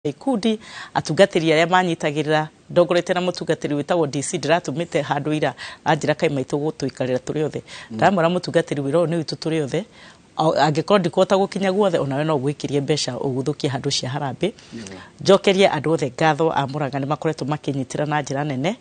Ikundi atungatĩri arĩa manyitagĩrĩra ndongorete na mũtungatĩri wĩtagwo DC ndĩratũmĩte handũ ira anjĩra kaĩ maitũ gũtũikarĩra tũrĩ othe. Ndamwĩra mũtungatĩri wĩra ũyũ nĩ witũ tũrĩ othe. Angĩkorwo ndikũhota gũkinya guothe, onawe no ũgwĩkĩrie mbeca ũguthũkie handũ cia harambĩ. Njokerie andũ othe ngatho a Murang'a, nĩ makoretwo makĩnyitĩra na njĩra nene,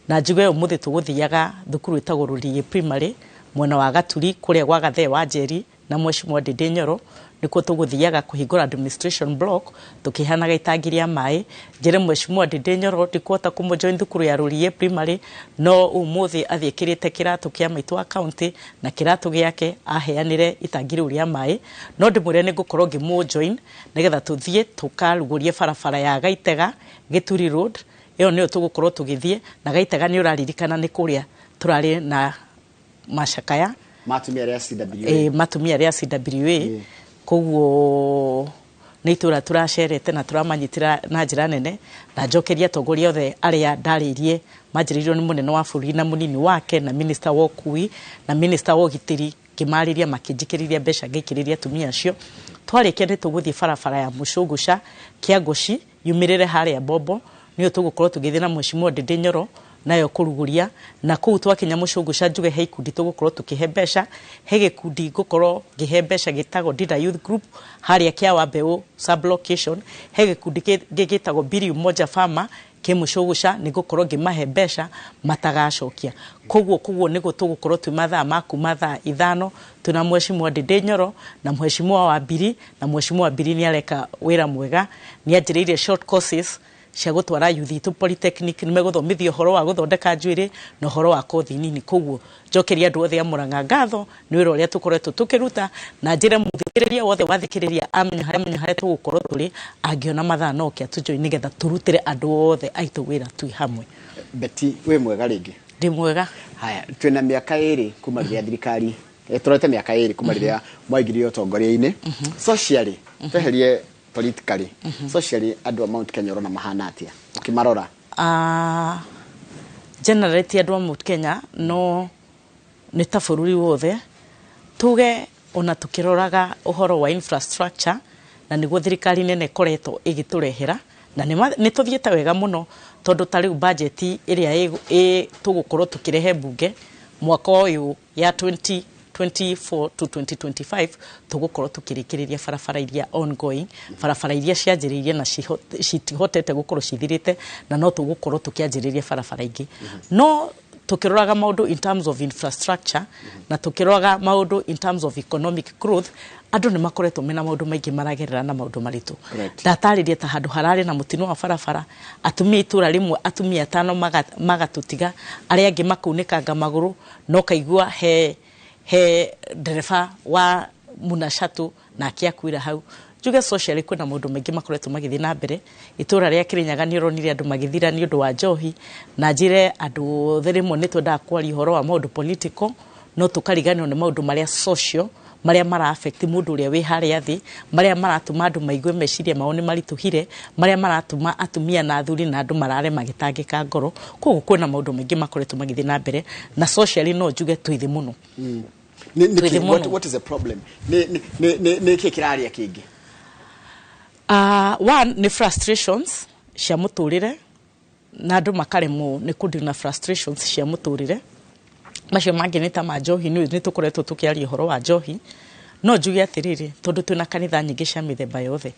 na njuge ũmũthĩ tũgũthiaga thukuru ĩtagwo Rũriĩ Primary mwena wa Gaturi kũrĩa gwa Gathee wa Njeri na Mheshimiwa Ndindi Nyoro, nĩkuo tũgũthiaga kũhingũra administration block tũkĩheanaga itangi rĩa maĩ. Njĩre Mheshimiwa Ndindi Nyoro ndikũhota kũmũjoin thukuru ya Rũriĩ Primary, no ũmũthĩ athiĩ ĩkĩrĩte kĩratũ kĩa maitũ wa county na kĩratũ gĩake aheanĩre itangi rĩu rĩa maĩ, no ndĩmwĩre nĩ ngũkorwo ngĩmũjoin nĩgetha tũthiĩ tũkarugũrie barabara ya Gaitega Gĩturi Road. Ĩyo nĩyo tũgũkorwo tũgĩthiĩ na Gaitega. Nĩ ũraririkana nĩ kũrĩa tũrarĩ na macakaya matumia arĩa CWA. Matumia arĩa CWA. Koguo nĩ itũra tũracerete na tũramanyitĩra na njĩra nene, na njokeria atongoria othe arĩa ndarĩirie manjĩrĩirio nĩ mũnene wa bũrũri na mũnini wake na minister wa ũkui na minister wa ũgitĩri, ngĩmarĩria makĩnjikĩrĩria mbeca ngĩikĩrĩria atumia acio. Twarĩkia nĩ tũgũthiĩ barabara ya Mũcũngũca Kĩangũci yumĩrĩre harĩa Bombo, nĩyo tũgũkorwo tũgĩthiĩ na Mheshimiwa Ndindi Nyoro nayo kũrugũria. Na kũu twakinya Mũcũngũca, njuge he ikundi tũgũkorwo tũkĩhe mbeca. He gĩkundi ngũkorwo ngĩhe mbeca gĩtagwo Ndinda Youth Group harĩa kĩa Wambeũ sub location. He gĩkundi kĩngĩ gĩtagwo Biri Umoja Farmer kĩ Mũcũgũca, nĩ ngũkorwo ngĩmahe mbeca matagacokia. Koguo nĩguo tũgũkorwo twĩ mathaa ma kuma thaa 5 twĩna Mheshimiwa Ndindi Nyoro na Mheshimiwa Wambiri. Na Mheshimiwa Wambiri nĩ areka wĩra mwega, nĩ anjĩrĩirie short courses cia gũtwara youth itũ polytechnic, nĩ megũthomithio ũhoro wa gũthondeka njuĩrĩ na ũhoro wa kothi nini. Koguo njokeria andũ othe a Murang'a ngatho nĩ wĩra ũrĩa tũkoretwo tũkĩruta, na njĩre mũthikĩrĩria wothe wathikĩrĩria amenya harĩa tũgũkorwo tũrĩ, angĩona mathaa no ke atũjoin nĩgetha tũrutĩre andũ othe aitũ wĩra twĩ hamwe. Betty, wĩ mwega rĩngĩ? Ndĩ mwega. Haya, twĩna mĩaka 2 kuma rĩrĩa thirikari tũrete mĩaka 2 kuma rĩrĩa mwaingĩrire ũtongoria-inĩ. Socially, tweherie politically, socially andũ a Mount Kenya ũrona mahana atĩa ũkĩmarora? Generally ti andũ a Mount Kenya, no nĩ ta bũrũri wothe tuge, ona tukĩroraga ũhoro wa infrastructure na nĩguo thirikari nene ĩkoretwo ĩgĩtũrehera, na nĩ tũthiĩte wega mũno, tondũ ta rĩu bajeti ĩrĩa tũgũkorwo tũkĩrehe mbunge mwaka ũyũ ya 2024 to 2025, tũgũkorwo tũkĩrĩkĩrĩria barabara iria ongoing, barabara iria cianjĩrĩirie na citihotete gũkorwo cithirĩte, na no tũgũkorwo tũkĩanjĩrĩria barabara ingĩ. No tukĩroraga maũndũ in terms of infrastructure na tukĩroraga maũndũ in terms of economic growth, andũ nĩ makoretwo mena maũndũ maingĩ maragerera na maũndũ maritũ. Ndatarĩria ta handũ hararĩ na mũtino wa barabara, atumia itũra rĩmwe, atumia atano magatũtiga, arĩa angĩ makaunĩkanga magũrũ, no kaigua he ndereba wa munacatu nake akuira hau. Njuge socially kwĩna maũndũ maingĩ makoretwo magĩthiĩ na mbere. Itũra rĩa Kĩrĩnyaga nĩ ũronire andũ magĩthira nĩ ũndũ wa njohi, na njĩre andũ othe rĩmwe nĩ twendaga kwaria ũhoro wa maũndũ political, no tũkariganĩrwo nĩ maũndũ marĩa social, marĩa mara affect mũndũ ũrĩa wĩ harĩa thĩ, marĩa maratũma andũ maigue meciria mao nĩ maritũhire, marĩa maratũma atumia na athuri na andũ marare magĩtangĩka ngoro. Koguo kwĩna maũndũ maingĩ makoretwo magĩthiĩ na mbere, na socially no njuge twĩ thĩ mũno. Nĩ Twĩ thĩ what, mũno. What is the problem? Nĩ kĩ kĩraria kĩngĩ? One nĩ frustrations cia mũtũrĩre, na andũ makaremwo nĩ kũdeal na frustrations cia mũtũrĩre. Macio mangĩ nĩ ta ma njohi, nĩ tũkoretwo tũkĩaria ũhoro wa njohi. No njuge atĩrĩrĩ, tondũ twĩna kanitha nyingĩ cia mĩthemba yothe,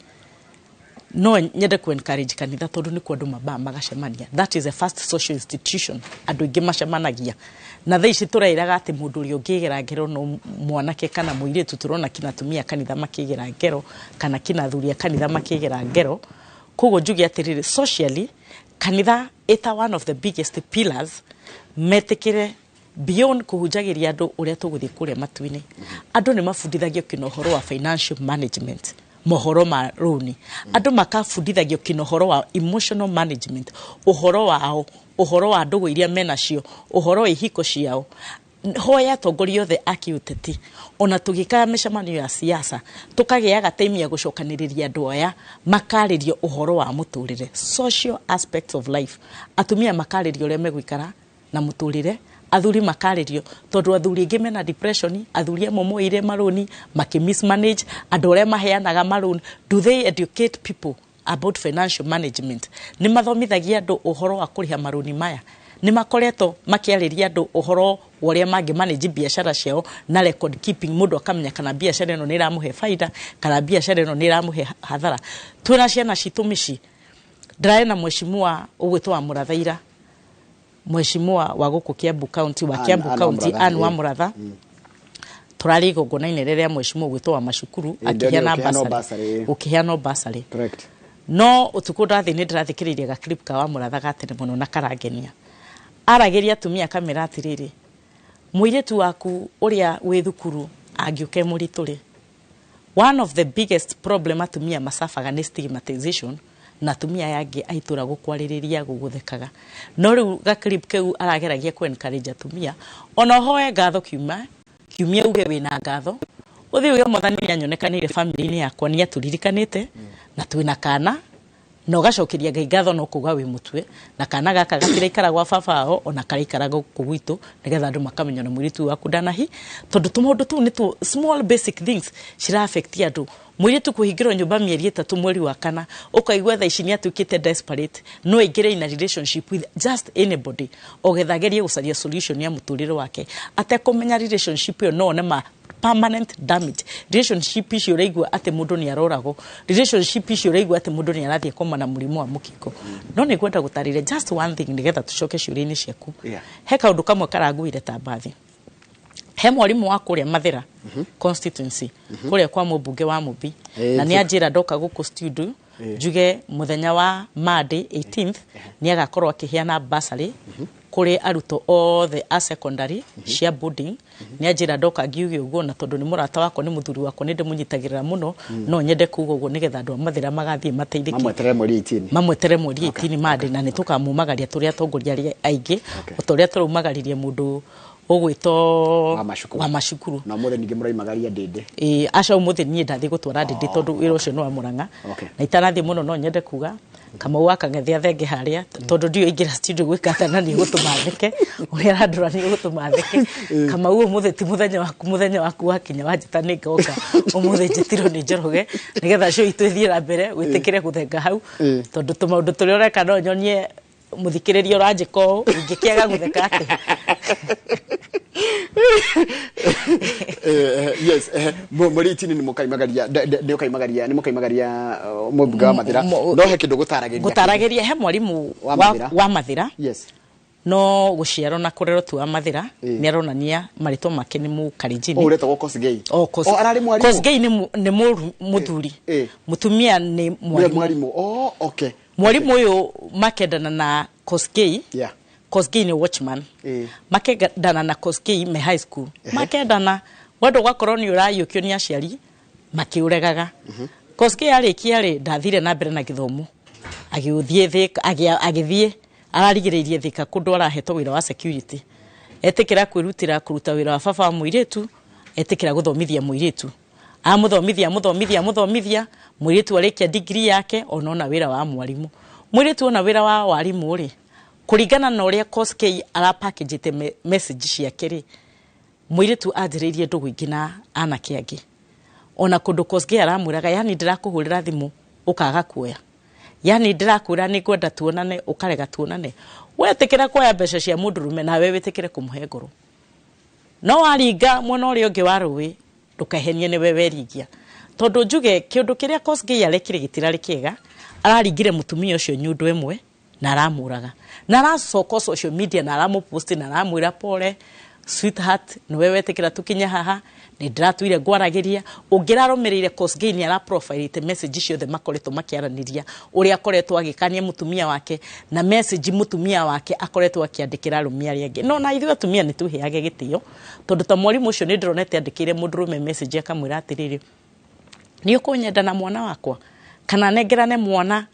no nyende ku encourage kanitha, tondũ nĩkuo andũ mambaga magacemania. That is the first social institution andũ aingĩ macemanagia. Na thaa ici tũrairaga atĩ mũndũ ũrĩa ũngĩgera ngero no mwanake kana mũirĩtu. Tũrona kina atumia kanitha makĩgera ngero kana kina athuri a kanitha makĩgera ngero. Koguo njuge atĩrĩrĩ, socially kanitha ĩta one of the biggest pillars, metĩkĩre beyond kũhunjagĩria andũ ũrĩa tũgũthiĩ kũrĩa matu-inĩ, andũ nĩ mabundithagio kina ũhoro wa financial management, mohoro ma rũni, andũ makabundithagio kina ũhoro wa emotional management, ũhoro wao, ũhoro wa ndũgũ iria menacio, ũhoro wa ihiko ciao. Hoya atongoria othe a kĩũteti, ona tũgĩkaga mĩcemanio ya siasa, tũkagĩaga time ya gũcokanĩrĩria andũ aya makarĩrio ũhoro wa mũtũrĩre, social aspects of life. Atumia makarĩrio ũrĩa megũikara na mũtũrĩre, athuri makarĩrio, tondũ athuri aingĩ mena depression. Athuri amwe moire marũni makĩ mismanage, andũ arĩa maheanaga marũni, do they educate people about financial management? Nĩ mathomithagia andũ ũhoro wa kũrĩha marũni maya? Nĩ makoretwo makĩarĩria andũ ũhoro wa ũrĩa mangĩ manage biacara ciao na record keeping, mũndũ akamenya kana biacara ĩno nĩ ĩramũhe baida kana biacara ĩno nĩ ĩramũhe hathara? Twĩna ciana citũ mĩciĩ. Ndĩrarĩ na mheshimiwa ũgwĩtwo wa Mũratha ira, mheshimiwa wa gũkũ Kiambu County, wa Kiambu Ann County, Wa Mũratha, Ann wa Mũratha. Tũrarĩ igongona-inĩ rĩrĩa mheshimiwa ũgwĩtwo wa macukuru ndĩronire akĩheana ũkĩheana bursary. Bursary. Ũkĩheana bursary. Correct. No ũtukũ ndathiĩ nĩ ndĩrathikĩrĩirie ga clip ka wa Mũratha ga tene mũno na karangenia. Aragĩria atumia akamera atĩrĩrĩ, mũirĩtu waku ũrĩa wĩ thukuru angĩũka e mũritũ rĩ, one of the biggest problem atumia macabaga nĩ stigmatization na atumia aya angĩ a itũra gũkwarĩrĩria, gũgũthekaga. No rĩu ga clip kau arageragia kũ encourage atumia ona ũhoe ngatho kiuma kiumia, uge wĩna ngatho, ũthiĩ uge Mwathani nĩ anyonekanĩire family-inĩ yakwa, nĩ atũririkanĩte na twĩna kana, na ũgacokeria Ngai ngatho no kuga wĩ mũtwe na kana gaka gatiraikara gwa baba wao ona karaikara gũkũ gwitũ, nĩgetha andũ makamenya na mũirĩtu waku ndanahi, tondũ tũmaũndũ tũu nĩ tũ small basic things cira affect andũ. Mũirĩtu kũhingĩrwo nyũmba mĩeri 3 mweri wa kana, ũkaigua thaa ici nĩ atuĩkĩte desperate, no aingĩre in a relationship with just anybody ogetha agerie gũcaria solution ya mũtũrĩre wake atekũmenya relationship ĩyo no one ma permanent damage. Relationship icio ũraigua atĩ mũndũ nĩ aroragwo, relationship icio ũraigua atĩ mũndũ nĩ arathiĩ koma na mũrimũ wa mũkingo. No nĩ ngwenda gũtarĩria just one thing nĩgetha tũcoke ciũria-inĩ ciaku. He kaũndũ kamwe karanguire ta mbathi. He mwarimũ wa kũrĩa Mathĩra constituency, kũrĩa kwa mũmbunge wa Mũmbi, na nĩ anjĩra ndoka gũkũ studio njuge mũthenya wa Monday 18th nĩ agakorwo akĩheana bursary kũrĩ arutwo othe a secondary cia boarding. Nĩ anjĩra ndoka ngiuge ũguo, na tondũ nĩ mũrata wakwa, nĩ mũthuri wakwa, nĩ ndĩmũnyitagĩrĩra mũno, no nyende kuga ũguo nĩgetha andũ a Mathĩra magathiĩ mateithĩke. Mamweterere mweri 18. Mamwetere mweri 18 Monday, na nĩ tũkamumagaria tũrĩ atongoria arĩa aingĩ, o ta ũrĩa tũraumagaririe mũndũ ũgwĩtwo Wa macukuru. Wa macukuru. Na ũmũthĩ ningĩ mũraimagaria ndĩndĩ. Ĩĩ, aca, ũmũthĩ niĩ ndathiĩ gũtwara ndĩndĩ tondũ wĩra ũcio nĩ wa Mũrang'a. Na itanathiĩ mũno no nyende kuga Kamau wa Kang'ethe athenge harĩa, tondũ ndiũĩ ingĩra studio gwĩka atĩa na nĩ ũgũtũma theke ũrĩa arandora, nĩ ũgũtũma theke. Kamau, ũmũthĩ ti mũthenya waku, mũthenya waku wakinya wanjĩta nĩ ngoka. Ũmũthĩ njĩtirwo nĩ Njoroge nĩgetha show itũ ĩthiĩ na mbere, wĩtĩkĩre gũthenga hau, tondũ tũmaũndũ tũrĩa ũreka no nyonie mũthikĩrĩria ũranjĩka ũũ, ingĩkĩaga gũtheka atĩa? Yes, mweri 18 nĩ mũkaimagaria, nĩ ũkaimagaria, nĩ mũkaimagaria mũmbunge wa Mathĩra. No he kĩndũ gũtaragĩria. Gũtaragĩria he mwarimũ Wa Mathĩra. Wa Mathĩra. No gũciarwo na kũrerwo tu wa Mathĩra. Nĩ aronania marĩtwa make nĩ Mũkarinjini. O ũretagwo Kosgei? O, O, ararĩ mwarimũ? Kosgei nĩ mũthuri. Mũtumia nĩ nĩwe mwarimũ. Mwarimũ, oh, okay. Mwarimũ ũyũ makendana na Kosgei. Kosgei nĩ watchman. Makendana na Kosgei me high school. Makendana wendo ũgakorwo nĩ ũraiyũkio nĩ aciari makĩũregaga. Kosgei arĩkia rĩ, ndathire na mbere na gĩthomo, agĩũthiĩ Thika, agĩthiĩ ararigĩrĩirie Thika kũndũ arahetwo wĩra wa security. Etĩkĩra kwĩrutĩra kũruta wĩra wa baba wa mũirĩtu, etĩkĩra gũthomithia mũirĩtu, amũthomithia, amũthomithia, amũthomithia mũirĩtu, arĩkia degree yake onona wĩra wa mwarimũ. Mũirĩtu ona wĩra wa warimũ rĩ, kũringana na ũrĩa Kosgei arapackagĩte message ciake rĩ, mũirĩtu anjĩrĩirie ndũgũ ingĩ na anake angĩ, ona kũndũ Kosgei aramwĩraga, yani ndĩrakũhũrĩra thimũ ũkaga kuoya, yani ndĩrakwĩra nĩ ngwenda tuonane ũkarega tuonane, wetĩkĩra kuoya mbeca cia mũndũrũme nawe wĩtĩkĩre kũmũhe ngoro. No waringa mwena ũrĩa ũngĩ wa rũĩ, ndũkehenie nĩwe weringia, tondũ njuge kĩũndũ kĩrĩa Kosgei arekire gĩtirarĩ kĩega. Araringire mũtumia ũcio nyundo ĩmwe na aramũraga na aracoka social media na aramũpost na aramwĩra, "Pole sweetheart, nĩwe wetĩkĩra tũkinye haha, nĩ ndĩratwire ngwaragĩria." Ũngĩrarũmĩrĩire, Kosgei nĩ araprofilĩte message ciothe makoretwo makĩaranĩria, ũrĩa akoretwo agĩkania mũtumia wake na message mũtumia wake akoretwo akĩandĩkĩra arũme arĩa angĩ. No na ithuĩ atumia nĩ twĩheage gĩtĩo, tondũ ta mwarimũ ũcio nĩ ndĩronete andĩkĩire mũndũrũme message akamwĩra atĩrĩrĩ, "Nĩ ũkũnyenda na mwana wakwa kana nengerane mwana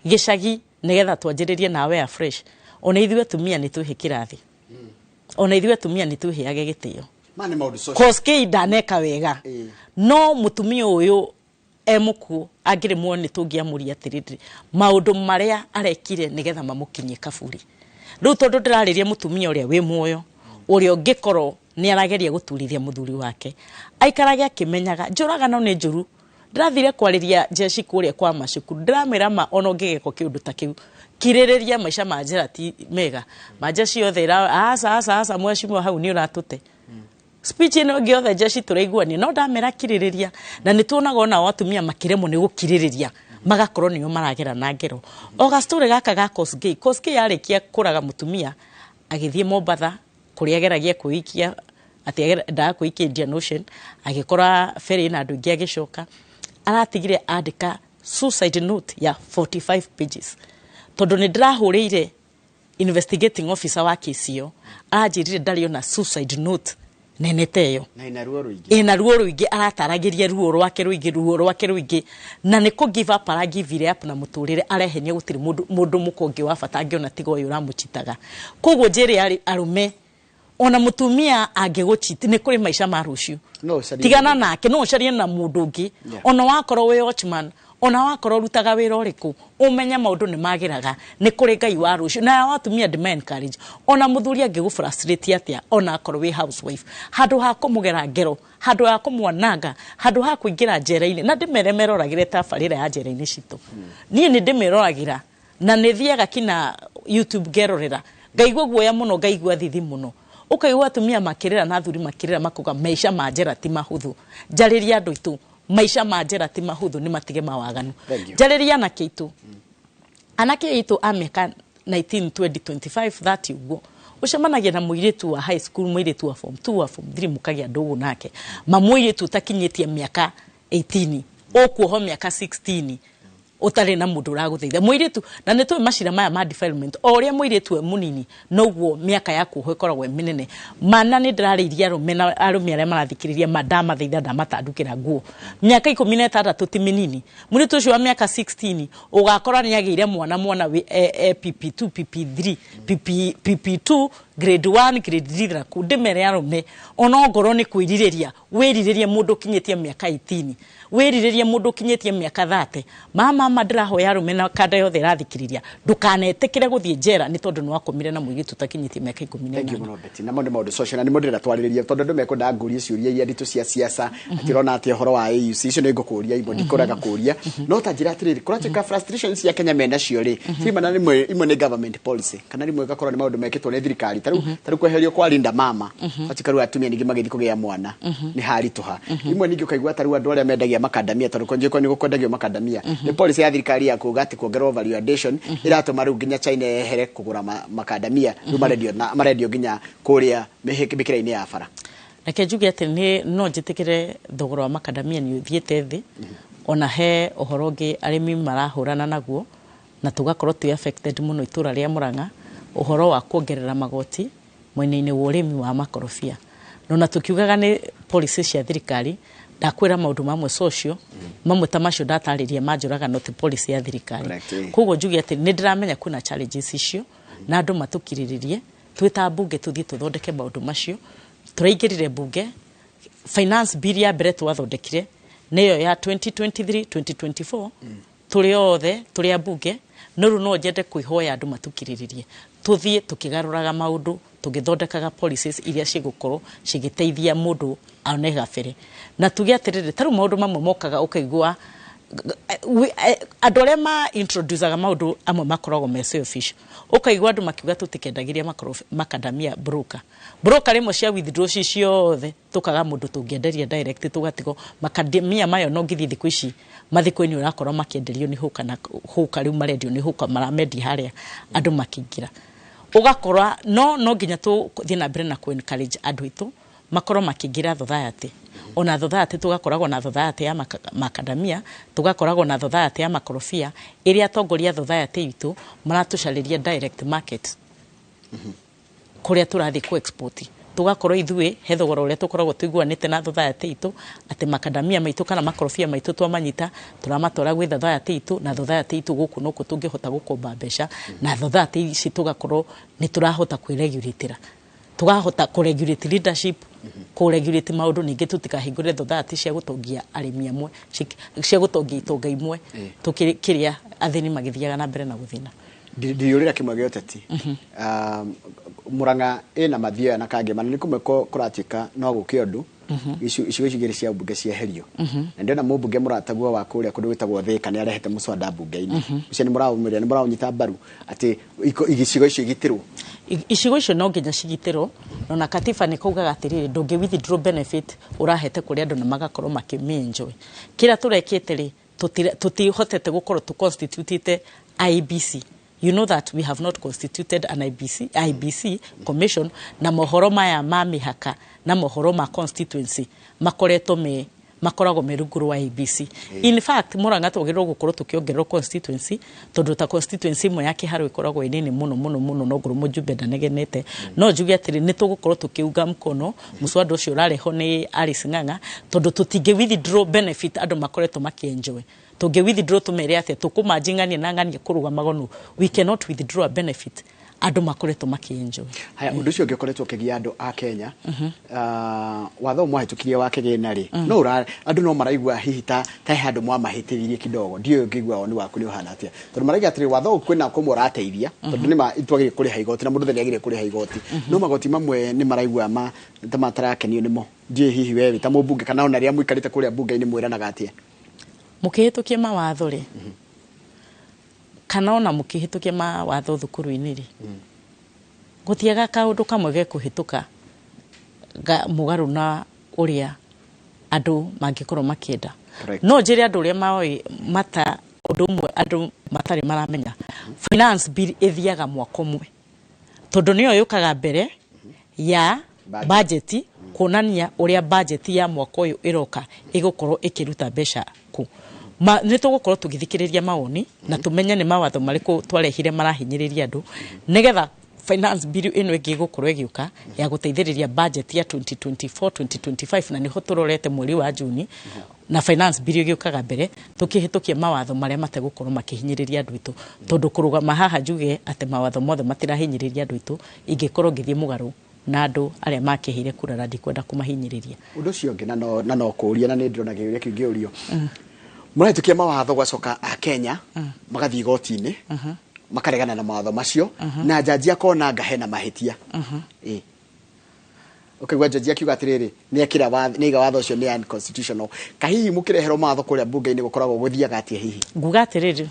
gĩcagi nĩgetha twanjĩrĩrie nawe afresh?" Ona ithuĩ atumia nĩ twĩhe kĩrathi, ona ithuĩ atumia nĩ twĩheage gĩtĩo. Ma nĩ maũndũ social. Kosgei ndaneka wega. No mũtumia ũyũ e mũkuũ, angĩrĩ muoyo nĩ tũngĩamũria atĩrĩrĩ, maũndũ marĩa arekire nĩgetha mamũkinyie kaburi rĩu. Tondũ ndĩrarĩria mũtumia ũrĩa wĩ muoyo, ũrĩa ũngĩkorwo nĩ arageria gũturithia mũthuri wake, aikarage akĩmenyaga njũragano nĩ njũru. Ndĩrathire kwarĩria jeshi kũrĩa kwa macukuru, ndĩramwĩra ma ona ũngĩgekwo kĩũndũ ta kĩu, kirĩrĩria, maica ma njera ti mega. Majeshi othe aca aca aca, mheshimiwa, hau nĩ ũratũte speech ĩno ĩngĩ yothe jeshi tũraiguania, no ndamera kirĩrĩria. Na nĩ tuonaga onao atumia makĩremwo nĩ gũkirĩrĩria, magakorwo nĩo maragera na ngero. O gastorĩ gaka ga Kosgei, Kosgei arĩkia kũraga mũtumia agĩthiĩ Mombatha kũrĩa ageragia kwĩikia, atĩ endaga kwĩikia Indian Ocean, agĩkora ferry na andũ aingĩ, agĩcoka aratigire andĩka suicide note ya 45 pages. Tondũ nĩ ndĩrahũrĩire investigating officer wa kesi ĩyo, aranjĩrire ndarĩ ona suicide note nene ta ĩyo. Na ina ruo rũingĩ. Ĩna ruo rũingĩ, arataragĩria ruo rwake rũingĩ, ruo rwake rũingĩ, na nĩ kũ give up aragivire up na mũtũrĩre, arehenia gũtirĩ mũndũ mũkũngĩ wa bata angĩona tiga ũyũ ũramũchitaga. Koguo njĩre arũme, ona mũtumia angĩgũchiti, nĩ kũrĩ maica ma rũciũ. No ũcarie tigana mũndũ. Nake no ũcarie na mũndũ ũngĩ. Ona wakorwo wĩ watchman, ona wakorwo ũrutaga wĩra ũrĩkũ, ũmenye maũndũ nĩ magĩraga, nĩ kũrĩ Ngai wa rũciũ. Na atumia ndĩma encourage, ona mũthuri angĩgũ frustrate atĩa, ona akorwo wĩ housewife, handũ ha kũmũgera ngero, handũ ha kũmwananga, handũ ha kũingĩra njera-inĩ, na ndĩmere meroragĩre tabarĩra ya njera-inĩ citũ. Niĩ nĩ ndĩmĩroragĩra na nĩ thiaga kina YouTube ngerorera, ngaigua guoya mũno, ngaigua thithi mũno. Ũkaigua atumia makĩrĩra na athuri makĩrĩra, makauga maica ma njera ti mahũthũ. Njarĩria andũ aitũ, maica ma njera ti mahũthũ, nĩ matige mawaganu. Thank you. Njarĩria anake aitũ, anake aitũ a mĩaka 19, 20, 25, 30 ũguo, ũcemanagia na mũirĩtu wa high school, mũirĩtu wa form 2, wa form 3, mũkagĩa ndũgũ nake, ma mũirĩtu ũtakinyĩtie mĩaka 18, ũkuoho mĩaka 16 ũtarĩ na mũndũ ũragũteithia, mũirĩtu. Na nĩ tũĩ macira maya ma defilement, o ũrĩa mũirĩtu e mũnini noguo mĩaka ya kuohwo ĩkoragwo ĩ mĩnene. Mana nĩ ndĩrarĩirie arũme na arũme arĩa marathikĩrĩria, ma ndamathaitha, ndamatandukĩra nguo, mĩaka 16 ti mĩnini. Mũirĩtu ũcio wa mĩaka 16 ũgakora nĩ agĩire mwana, mwana wĩ PP2, PP3, PP, PP2, grade 1, grade 3 na kũ. Ndĩmere arũme, ona ongorwo nĩ kwĩrirĩria, wĩrirĩrie mũndũ ũkinyĩtie mĩaka 18, wĩrirĩrie mũndũ ũkinyĩtie mĩaka 30. Mama ndĩrahoya arũme na kanda yothe ĩrathikĩrĩria, ndũkanetĩkĩre gũthiĩ njera nĩ tondũ nĩ wakomire na mũirĩtu ũtakinyĩtie mĩaka ikũmi na Thank you ĩnana. Mũno Betty. Na maũndũ maũndũ social na nĩmo ndĩrenda twarĩrĩrie, tondũ andũ mekwendaga ngũrie ciũria iria nditũ cia siasa, atĩ ũrona atĩ ũhoro wa AUC, icio nĩ ngũkũria imwe, ndikũrega kũria. No ta njĩra atĩrĩrĩ, kũratuĩka frustration cia Kenya menacio rĩ, cimana rĩmwe imwe nĩ government policy, kana rĩmwe ĩgakorwo nĩ maũndũ mekĩtwo nĩ thirikari, ta rĩu kweherio kwa Linda Mama, gwatuĩka rĩu atumia ningĩ magĩthiĩ kũgĩa mwana nĩ haritũha. Imwe ningĩ ũkaigua ta rĩu andũ arĩa mendagia makandamia, tondũ kwanjia nĩ gũkwendagio makandamia, nĩ policy ya thirikari ya kuga atĩ kuongererwo value addition ĩratũma rĩu nginya China yehere kũgũra makandamia, rĩu marendio na marendio nginya kũrĩa mĩkĩra-inĩ ya bara. Reke njuge atĩ nĩ no njĩtĩkĩre thogora wa makandamia nĩ ũthiĩte thĩ. Ona he ũhoro ũngĩ arĩmi marahũrana naguo na tũgakorwo twĩ affected mũno itũra rĩa Murang'a, ũhoro wa kuongerera magoti mwena-inĩ wa ũrĩmi wa makorobia. No na tũkiugaga nĩ policy cia thirikari, ndakwĩra maũndũ mamwe social, mamwe ta macio ndatarĩria ma njũragano ti policy ya thirikari. Correct, eh. Koguo njuge atĩ nĩ ndĩramenya kwĩna challenges icio, na andũ matũkirĩrĩrie twĩ ta mbunge tũthiĩ tũthondeke maũndũ macio. Tũraingĩrire mbunge, finance bill ya mbere twathondekire nĩyo ya 2023 2024, tũrĩ othe tũrĩ a mbunge. No rĩu no nyende kwĩhoya andũ matũkirĩrĩrie tũthiĩ tũkĩgarũraga maũndũ, tũgĩthondekaga policies iria cigũkorwo cigĩteithia mũndũ one gabere. Na tuge atĩrĩrĩ, ta rĩu maũndũ mamwe mokaga ũkaigua andũ arĩa ma introducaga maũndũ amwe makoragwo me selfish. Ũkaigua andũ makiuga tũtikendagĩria makadamia broker, broker rĩmwe cia withdraw ci ciothe, tũkaga mũndũ tũngĩenderia direct, tũgatigwo makadamia mayo. No ngĩthiĩ thikũ ici mathiko-inĩ ũrakora makĩenderio nĩ hũka na hũka, rĩu marendio nĩ hũka, maramendia harĩa andũ makĩingĩra ũgakora. No nginya tũthiĩ na mbere na ku encourage andũ aitũ makorwo makĩingĩra society, ona society tũgakoragwo na society ya makadamia, tũgakoragwo na society ya makorobia, ĩrĩa atongoria society itũ maratũcarĩria direct market kũrĩa tũrathiĩ ku export. Tũgakorwo ithuĩ he thogora ũrĩa tũkoragwo tũiguanĩte na society itũ, atĩ makadamia maitũ kana makorobia maitũ twamanyita tũramatwara gwĩ society itũ, na society itũ gũkũ nũkũ tũngĩhota gũkomba mbeca na society ici, tũgakorwo nĩ tũrahota kwĩregulatĩra, tũkahota kũregulate leadership, kũregulate maũndũ. Ningĩ tũtikahingũre society cia gũtongia arĩmi amwe, cia gũtongia itonga imwe, tũkĩrĩa athĩni magĩthiaga na mbere na gũthĩna. Ndiyũrĩra kĩmwe gĩa ũteti. Murang'a ĩna mathioya na kangema, na nĩ kũmwe kũratuĩka no gũke ũndũ Icigo ici igĩrĩ cia mbunge cieherio, na ndĩrona mũmbunge mũrataguo wa kũrĩa kũndũ gwĩtagwo Thĩka nĩ arehete mũswada mbunge-inĩ ũcio. Nĩ mũraũmĩrĩra, nĩ mũraũnyita mbaru atĩ icigo icio igitĩrwo? Icigo icio no nginya cigitĩrwo, na katiba nĩ kaugaga atĩrĩrĩ, ndũngĩ withdraw benefit ũrahete kũrĩ andũ na magakorwo makĩmĩ-enjoy. Kĩrĩa tũrekĩte rĩ, tũtihotete gũkorwo tũ-constitutĩte IEBC. You know that we have not constituted an IEBC commission, na mohoro maya ma mĩhaka na mohoro ma constituency makoretwo me makoragwo me rungu rwa IEBC. In fact, Murang'a twagĩrĩirwo gũkorwo tũkĩongererwo constituency, tondũ ta constituency ĩmwe ya Kĩharũ ĩkoragwo ĩ nini mũno mũno mũno, no ngorwo mũjumbe ndanegenete. No njuge atĩrĩ, nĩ tũgũkorwo tũkĩunga mkono mũswada ũcio ũrarehwo nĩ Alice Ng'ang'a, tondũ tũtingĩ withdraw benefit andũ makoretwo makĩenjoy. Tũngĩ withdraw tũmere atĩa? Tũkũmanji ng'ania na ng'ania kũrũgamaga? No, we cannot withdraw a benefit andũ makoretwo makĩenjoy. Haya, ũndũ ũcio ũngĩ ũkoretwo ũkĩgia andũ a Kenya, watho ũyũ mwahĩtũkirie wa kĩgĩna rĩ, no andũ no maraigua hihi ta he handũ mwamahĩtĩririe kidogo. Ndiũĩ ũngĩigua woni waku nĩ ũhana atĩa, tondũ maraiga atĩrĩ, watho ũyũ kwĩna kũmwe ũrateithia, tondũ nĩ ma twagĩrĩire kũrĩha igoti na mũndũ nĩ agĩrĩire kũrĩha igoti, no magoti mamwe nĩ maraigua ta matarakenio nĩmo. Ndiũĩ hihi we wĩ ta mũmbunge kana ona rĩrĩa mũikarĩte kũrĩa mbunge-inĩ mwĩranaga atĩa? Mũkĩhĩtũkia mawatho rĩ, kana ona mũkĩhĩtũkia mawatho thukuru-inĩ rĩ, gũtiaga kaũndũ kamwe gekũhĩtũka mũgarũ na ũrĩa andũ mangĩkorwo makĩenda. No njĩre andũ ũrĩa moĩ mata ũndũ ũmwe andũ matarĩ maramenya, finance bill ĩthiaga mwaka ũmwe, tondũ nĩyo yũkaga mbere ya Budget. Budget, kuonania ũrĩa budget ya mwaka ũyũ ĩroka ĩgũkorwo ĩkĩruta mbeca kũ. Nĩ tũgũkorwo tũgĩthikĩrĩria mawoni na tũmenye nĩ mawatho marĩkũ twarehire marahinyĩrĩria andũ, nĩgetha finance bill ĩno ĩngĩ ĩgũkorwo ĩgĩũka ya gũteithĩrĩria budget ya 2024 2025, na nĩho tũrorete mweri wa Juni, na finance bill ĩgĩũkaga mbere, tũkĩhĩtũkia mawatho marĩa mategũkorwo makĩhinyĩrĩria andũ aitũ, tondũ kũrũgama haha njuge atĩ mawatho mothe matirahinyĩrĩria andũ aitũ, ingĩkorwo ngĩthiĩ mũgarũ na andũ arĩa makĩheire kura, na ndikwenda kũmahinyĩrĩria. Ũndũ ũcio ũngĩ na no kũũria, na nĩ ndĩrona kĩũria kĩu ngĩũrio, mũrahĩtũkia mawatho, gwacoka a Kenya magathiĩ igoti-inĩ makaregana na mawatho macio, na njanji akona anga hena mahĩtia. Ĩ ũkaigua njanji akiuga atĩrĩrĩ, nĩ ekĩra watho, nĩ aiga watho ũcio nĩ unconstitutional. Kahihi mũkĩreherwo mawatho kũrĩa mbunge-inĩ gũkoragwo gũthiaga atĩa hihi? Nguga atĩrĩrĩ,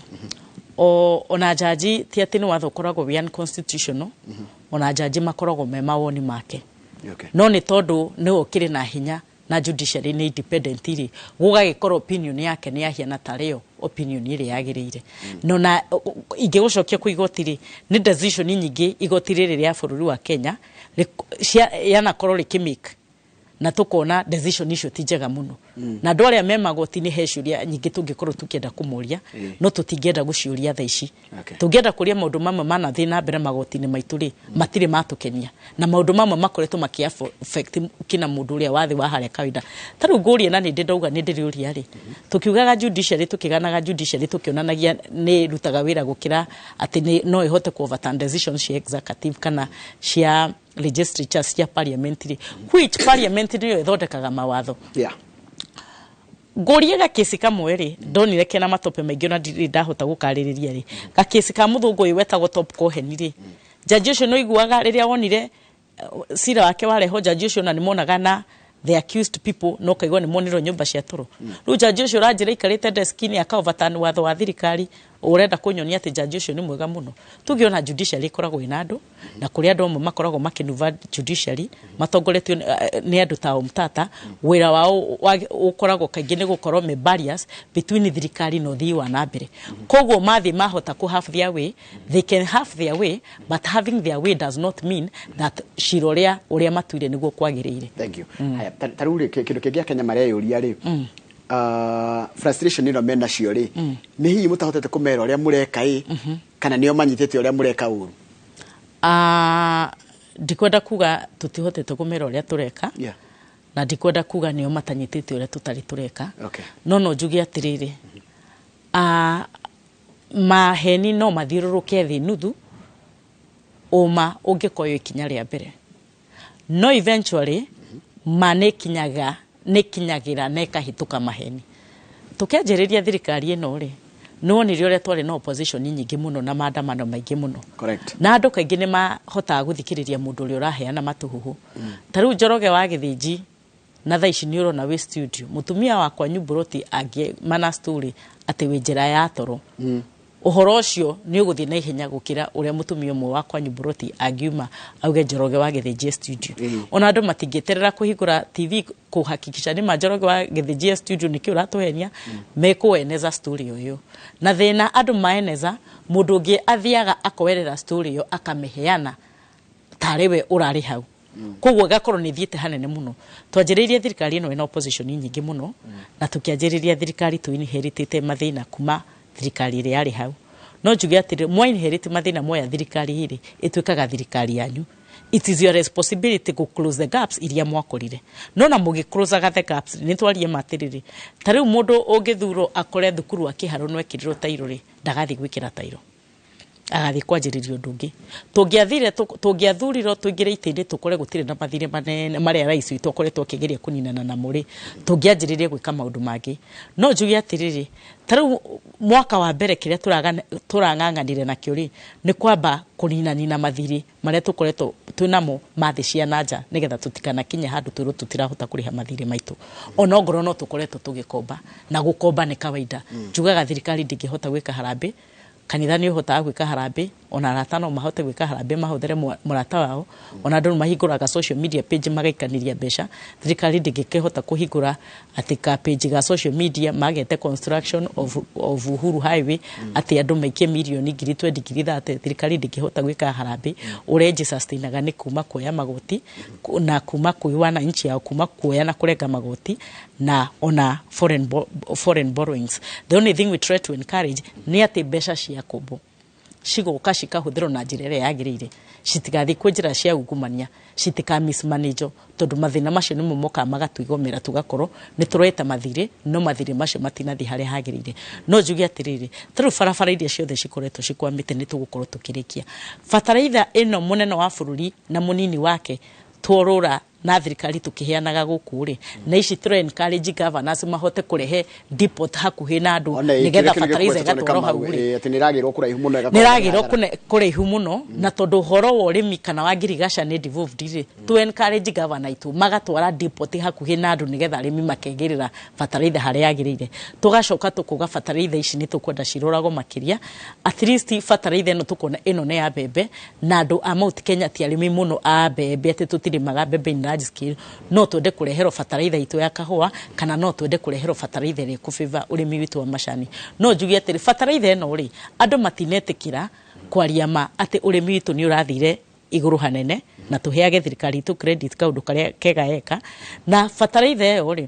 ona njanji ti atĩ nĩ watho ũkoragwo wĩ unconstitutional, ona njanji makoragwo me mawoni make. No nĩ tondũ nĩwe ũkĩrĩ na hinya na judiciary nĩ independent rĩ, gũgagĩkorwo opinion yake nĩ yahiana tarĩyo opinion ĩrĩa yagĩrĩire. No na ingĩgũcokia kwĩ igoti rĩ, nĩ decision nyingĩ igoti rĩrĩ rĩa bũrũri wa Kenya yanakorwo rĩkĩmake, na tukona decision icio ti njega mũno, na andũ arĩa me magoti-inĩ he ciũria nyingĩ tũngĩkorwo tũkĩenda kũmoria, no tũtingĩenda gũciũria thaa ici. Tũngĩenda kũria maũndũ mamwe manathiĩ na mbere magoti-inĩ maitũ rĩ, matirĩ matũkenia, na maũndũ mamwe makoretwo makĩ affect kina mũndũ ũrĩa wathĩ wa harĩa kawaida. Ta rĩu ngũrie, na nĩ ndĩ ndauga nĩ ndĩrĩũria rĩ, tũkiugaga judiciary, tũkĩganaga judiciary, tũkĩonanagia nĩ ĩrutaga wĩra gũkĩra atĩ no ĩhote ku overturn decisions cia executive kana cia legislature, cia parliament rĩ, which parliament nĩyo ĩthondekaga mawatho. Ngũrie gakĩci kamwe rĩ, ndonire kena matope maingĩ, ona ndirĩ ndahota gũkarĩrĩria rĩ, gakĩci ka mũthũngũ ũyũ wetagwo Top Cohen rĩ, jaji ũcio nĩ ũiguaga rĩrĩa wonire cira wake warehwo, jaji ũcio ona nĩ monaga na the accused people, no kaigua nĩ monirwo nyũmba cia toro. Rĩu jaji ũcio ũranjĩra aikarĩte desk-inĩ aka overturn watho wa thirikari, ũrenda kũnyonia atĩ jaji ũcio nĩ mwega mũno? Tuge ona judiciary ĩkoragwo ĩna andũ, na kũrĩ andũ amwe makoragwo makĩnuva judiciary matongoretio nĩ andũ ta Omtata. Wĩra wao ũkoragwo kaingĩ nĩ gũkorwo me barriers between thirikari na ũthii wa na mbere. Koguo mathiĩ mahota ku have their way, they can have their way, but having their way does not mean that cira ũrĩa matuire nĩguo kwagĩrĩire. Thank you. Haya, ta rĩu rĩ, kĩndũ kĩngĩ Akenya mareyũria rĩ, frustration ĩno menacio rĩ, nĩ hihi mũtahotete kũmera ũrĩa mũreka ĩ, kana nĩo manyitĩte ũrĩa mũreka ũru? Ndikwenda kuga tũtihotete kũmera ũrĩa tũreka, na ndikwenda kuga nĩo matanyitĩte ũrĩa tũtarĩ tũreka. No no njuge atĩrĩrĩ, maheni no mathiũrũrũke thĩ nuthu, ũma ũngĩkoywo ikinya rĩa mbere, no eventually ma nĩ nĩ kinyagĩra na ĩkahĩtũka maheni. Tũkĩanjĩrĩria thirikari ĩno rĩ, nĩ wonire ũrĩa twarĩ na opposition nyingĩ mũno na maandamano maingĩ mũno. Na andũ kaingĩ nĩ mahotaga gũthikĩrĩria mũndũ ũrĩa ũraheana matũhũhũ. Ta rĩu Njoroge wa Gĩthĩnji Na thaa ici nĩ ũrona wĩ studio, mũtumia wakwa Nyumburoti angĩmana story atĩ wĩ njĩra ya toro, ũhoro ũcio nĩ ũgũthiĩ na ihenya gũkĩra ũrĩa mũtumia ũmwe wakwa Nyumburoti angiuma auge Njoroge wa Gĩthĩnjie studio. Ona andũ matingĩeterera kũhingũra TV kũhakikisha nĩ ma Njoroge wa Gĩthĩnjie studio nĩkĩ ũratũhenia, mekũeneza story ũyũ. Na thĩna andũ maeneza, mũndũ ũngĩ athiaga akoerera story ĩyo akamĩheana tarĩ we ũrarĩ hau, koguo ĩgakorwo nĩ ĩthiĩte hanene mũno. Twanjĩrĩirie thirikari ĩno ĩna opposition nyingĩ mũno, na tũkĩanjĩrĩria thirikari tũinheritĩte mathĩna kuma thirikari ĩrĩa yarĩ hau. No njuge atĩrĩ, mwa inherit mathĩna moya thirikari ĩrĩ ĩtuĩkaga thirikari yanyu. It is your responsibility to close the gaps iria mwakorire. No na mũgĩ-closaga the gaps, nĩ twarie matĩrĩrĩ, ta rĩu mũndũ ũngĩthurwo akore thukuru wa Kĩharũ no ekĩrirwo tairo rĩ, ndagathiĩ gwĩkĩra tairo, agathiĩ kwanjĩrĩria ũndũ ũngĩ. Tũngĩathire, tũngĩathurirwo tũingĩre itĩ-inĩ, tũkore gũtirĩ na mathirĩ manene marĩa rais witũ akoretwo akĩgeria kũninana namo rĩ, tũngĩanjĩrĩrie gwĩka maũndũ mangĩ. No njuge atĩrĩrĩ, ta rĩu mwaka wa mbere kĩrĩa tũrang'ang'anire nakĩo rĩ, nĩ kwamba kũninanina mathirĩ marĩa tũkoretwo twĩnamo ma thĩ cia na nja, nĩgetha tũtikanakinye handũ twĩrwo tũtirahota kũrĩha mathirĩ maitũ, ona ongorwo no tũkoretwo tũgĩkomba, na gũkomba nĩ kawaida. Njugaga thirikari ndĩngĩhota gwĩka harambĩ, kanitha nĩ ũhotaga gwĩka harambĩ, ona arata no mahote gwĩka harambĩ mahũthĩre mũrata wao, ona andũ nĩ mahingũraga social media page magaikanĩria mbeca. Thirikari ndĩngĩkĩhota kũhingũra atĩ ka page ga social media magete construction of Uhuru Highway, atĩ andũ maikie mirioni 20,000, 30,000. Thirikari ndĩngĩhota gwĩka harambĩ. Ũrĩa ĩnjĩ-sustainaga nĩ kuma kuoya magoti na kuma kwĩ wananchi yao, kuma kuoya na kũrenga magoti na ona foreign borrowings. The only thing we try to encourage nĩ atĩ mbeca cia kombo cigoka cikahũthĩrwo na njĩra ĩrĩa yagĩrĩire, citigathiĩ kwĩ njĩra cia ungumania, citika mismanage, tondũ mathĩna macio nĩmo mokaga magatwigomera, tũgakorwo nĩ tũreta mathirĩ no mathirĩ macio matinathiĩ harĩa hagĩrĩire. No njuge atĩrĩrĩ, ta rĩu barabara iria ciothe cikoretwo cikwamĩte nĩ tũgũkorwo tũkĩrĩkia. Bataraitha ĩno mũnene wa bũrũri na mũnini wake tworũra na thirikari tũkĩheanaga gũkũ rĩ, na ici tũra encourage governors mahote kũrehe depot hakuhĩ na andũ Ona nĩgetha kĩrĩa kĩrĩa bataraitha gĩkwetwo nĩ ĩgatwarwo hau Kamau, rĩ. Atĩ nĩ ĩragĩrwo kũraihu mũno, ĩgakorwo Nĩ ĩragĩrwo nĩ kũraihu mũno, na tondũ ũhoro wa ũrĩmi kana wa ngirigaca nĩ devolved rĩ, tu encourage governor aitũ magatwara depot hakuhĩ na andũ nĩgetha arĩmi makegĩrĩra bataraitha harĩa yagĩrĩire. Tũgacoka tũkuga bataraitha ici nĩ tũkwenda ciroragwo makĩria, at least bataraitha ĩno tũkona ĩno nĩ ya mbembe, na andũ a Mount Kenya ti arĩmi mũno a mbembe, atĩ tũtirĩmaga mbembe in large scale. No twende kũreherwo bataraitha itũ ya kahũa, kana no twende kũreherwo bataraitha ĩrĩa ĩkũ-favor ũrĩmi witũ wa macani. No njuge atĩrĩ, bataraitha ĩno rĩ, andũ matinetĩkĩra kwaria ma atĩ ũrĩmi witũ nĩ ũrathire igũrũ hanene, na tũheage thirikari itũ credit kaũndũ karĩa kega eka. Na bataraitha ĩyo rĩ,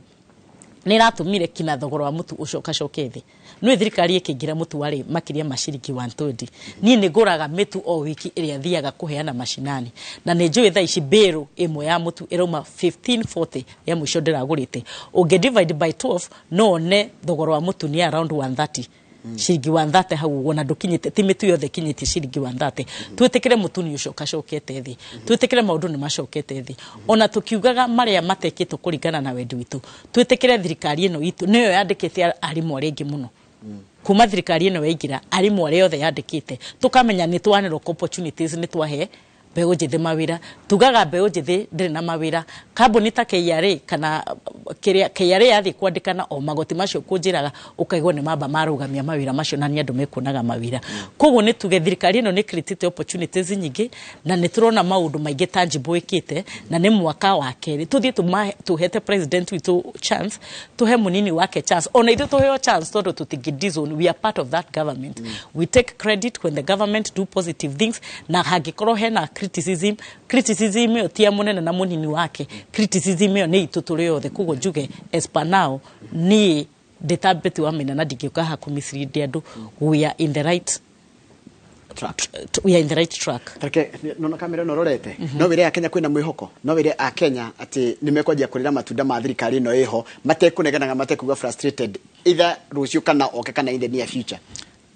nä ĩratũmire kinya thogora wa mũtu ũcokacoke thĩ. Nĩ thirikari ĩkĩingĩra, mũtu warĩ makĩria ma ciringi 120. Niĩ nĩ ngũraga mĩtu o wiki ĩrĩa thiaga kũheana macinani, na nĩ njũĩ thaa ici mbĩrũ ĩmwe ya mũtu ĩrauma 1540 ya mũico ndĩragũrĩte. Ũngĩ divide by 12 no one thogora wa mũtu nĩ around 130, ciringi 130 hau ũguo, na ndũkinyĩte, ti mĩtu yothe ĩkinyĩtie ciringi 130. Twĩtĩkĩre mũtu nĩ ũcokacokete thĩ, twĩtĩkĩre maũndũ nĩ macokete thĩ, ona tũkiugaga marĩa matekĩtwo kũringana na wendi witũ. Twĩtĩkĩre thirikari ĩno itũ nĩyo yandĩkĩte arimũ arĩa aingĩ mũno. Kuma thirikari ĩno yaingĩra, arimũ arĩa othe yandĩkĩte, tũkamenya nĩ twanĩrwo opportunities, nĩ twahe mbeũ njĩthĩ mawĩra. Tugaga mbeũ njĩthĩ ndĩrĩ na mawĩra. Kambuni ta KRA kana kĩrĩa KRA yathiĩ kwandĩkana o magoti macio kũnjĩraga, ũkaigua nĩ mamba marũgamia mawĩra macio, na nĩ andũ mekuonaga mawĩra. Koguo nĩ tuge thirikari ĩno nĩ create opportunities nyingĩ, na nĩ tũrona maũndũ maingĩ tangible ĩkĩte. Na nĩ mwaka wa kerĩ tũthiĩ tũhete president witũ chance, tũhe mũnini wake chance, ona ithuĩ tũheo chance, tondũ tũtingĩ disown, we are part of that government. We take credit when the government do positive things, na hangĩkorwo hena criticism, criticism ĩyo ti ya mũnene na mũnini wake, criticism ĩyo nĩ itũ tũrĩ othe. Koguo njuge as per now, niĩ ndĩtambĩti wa mĩna na ndingĩũka haha kũ mislead andũ, we are in the right track. We are in the right track. Reke nona kamera ĩno rorete, no wĩre akenya kwĩna mwĩhoko, no wĩre akenya atĩ nĩ mekwanjia kũrĩra matunda ma thirikari ĩno ĩho, matekũneganaga, matekuga frustrated, either rũciũ kana oke kana in the near future?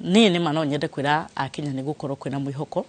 Niĩ nĩ ma no nyende kwĩra Akenya nĩ gũkorwo kwĩna mwĩhoko,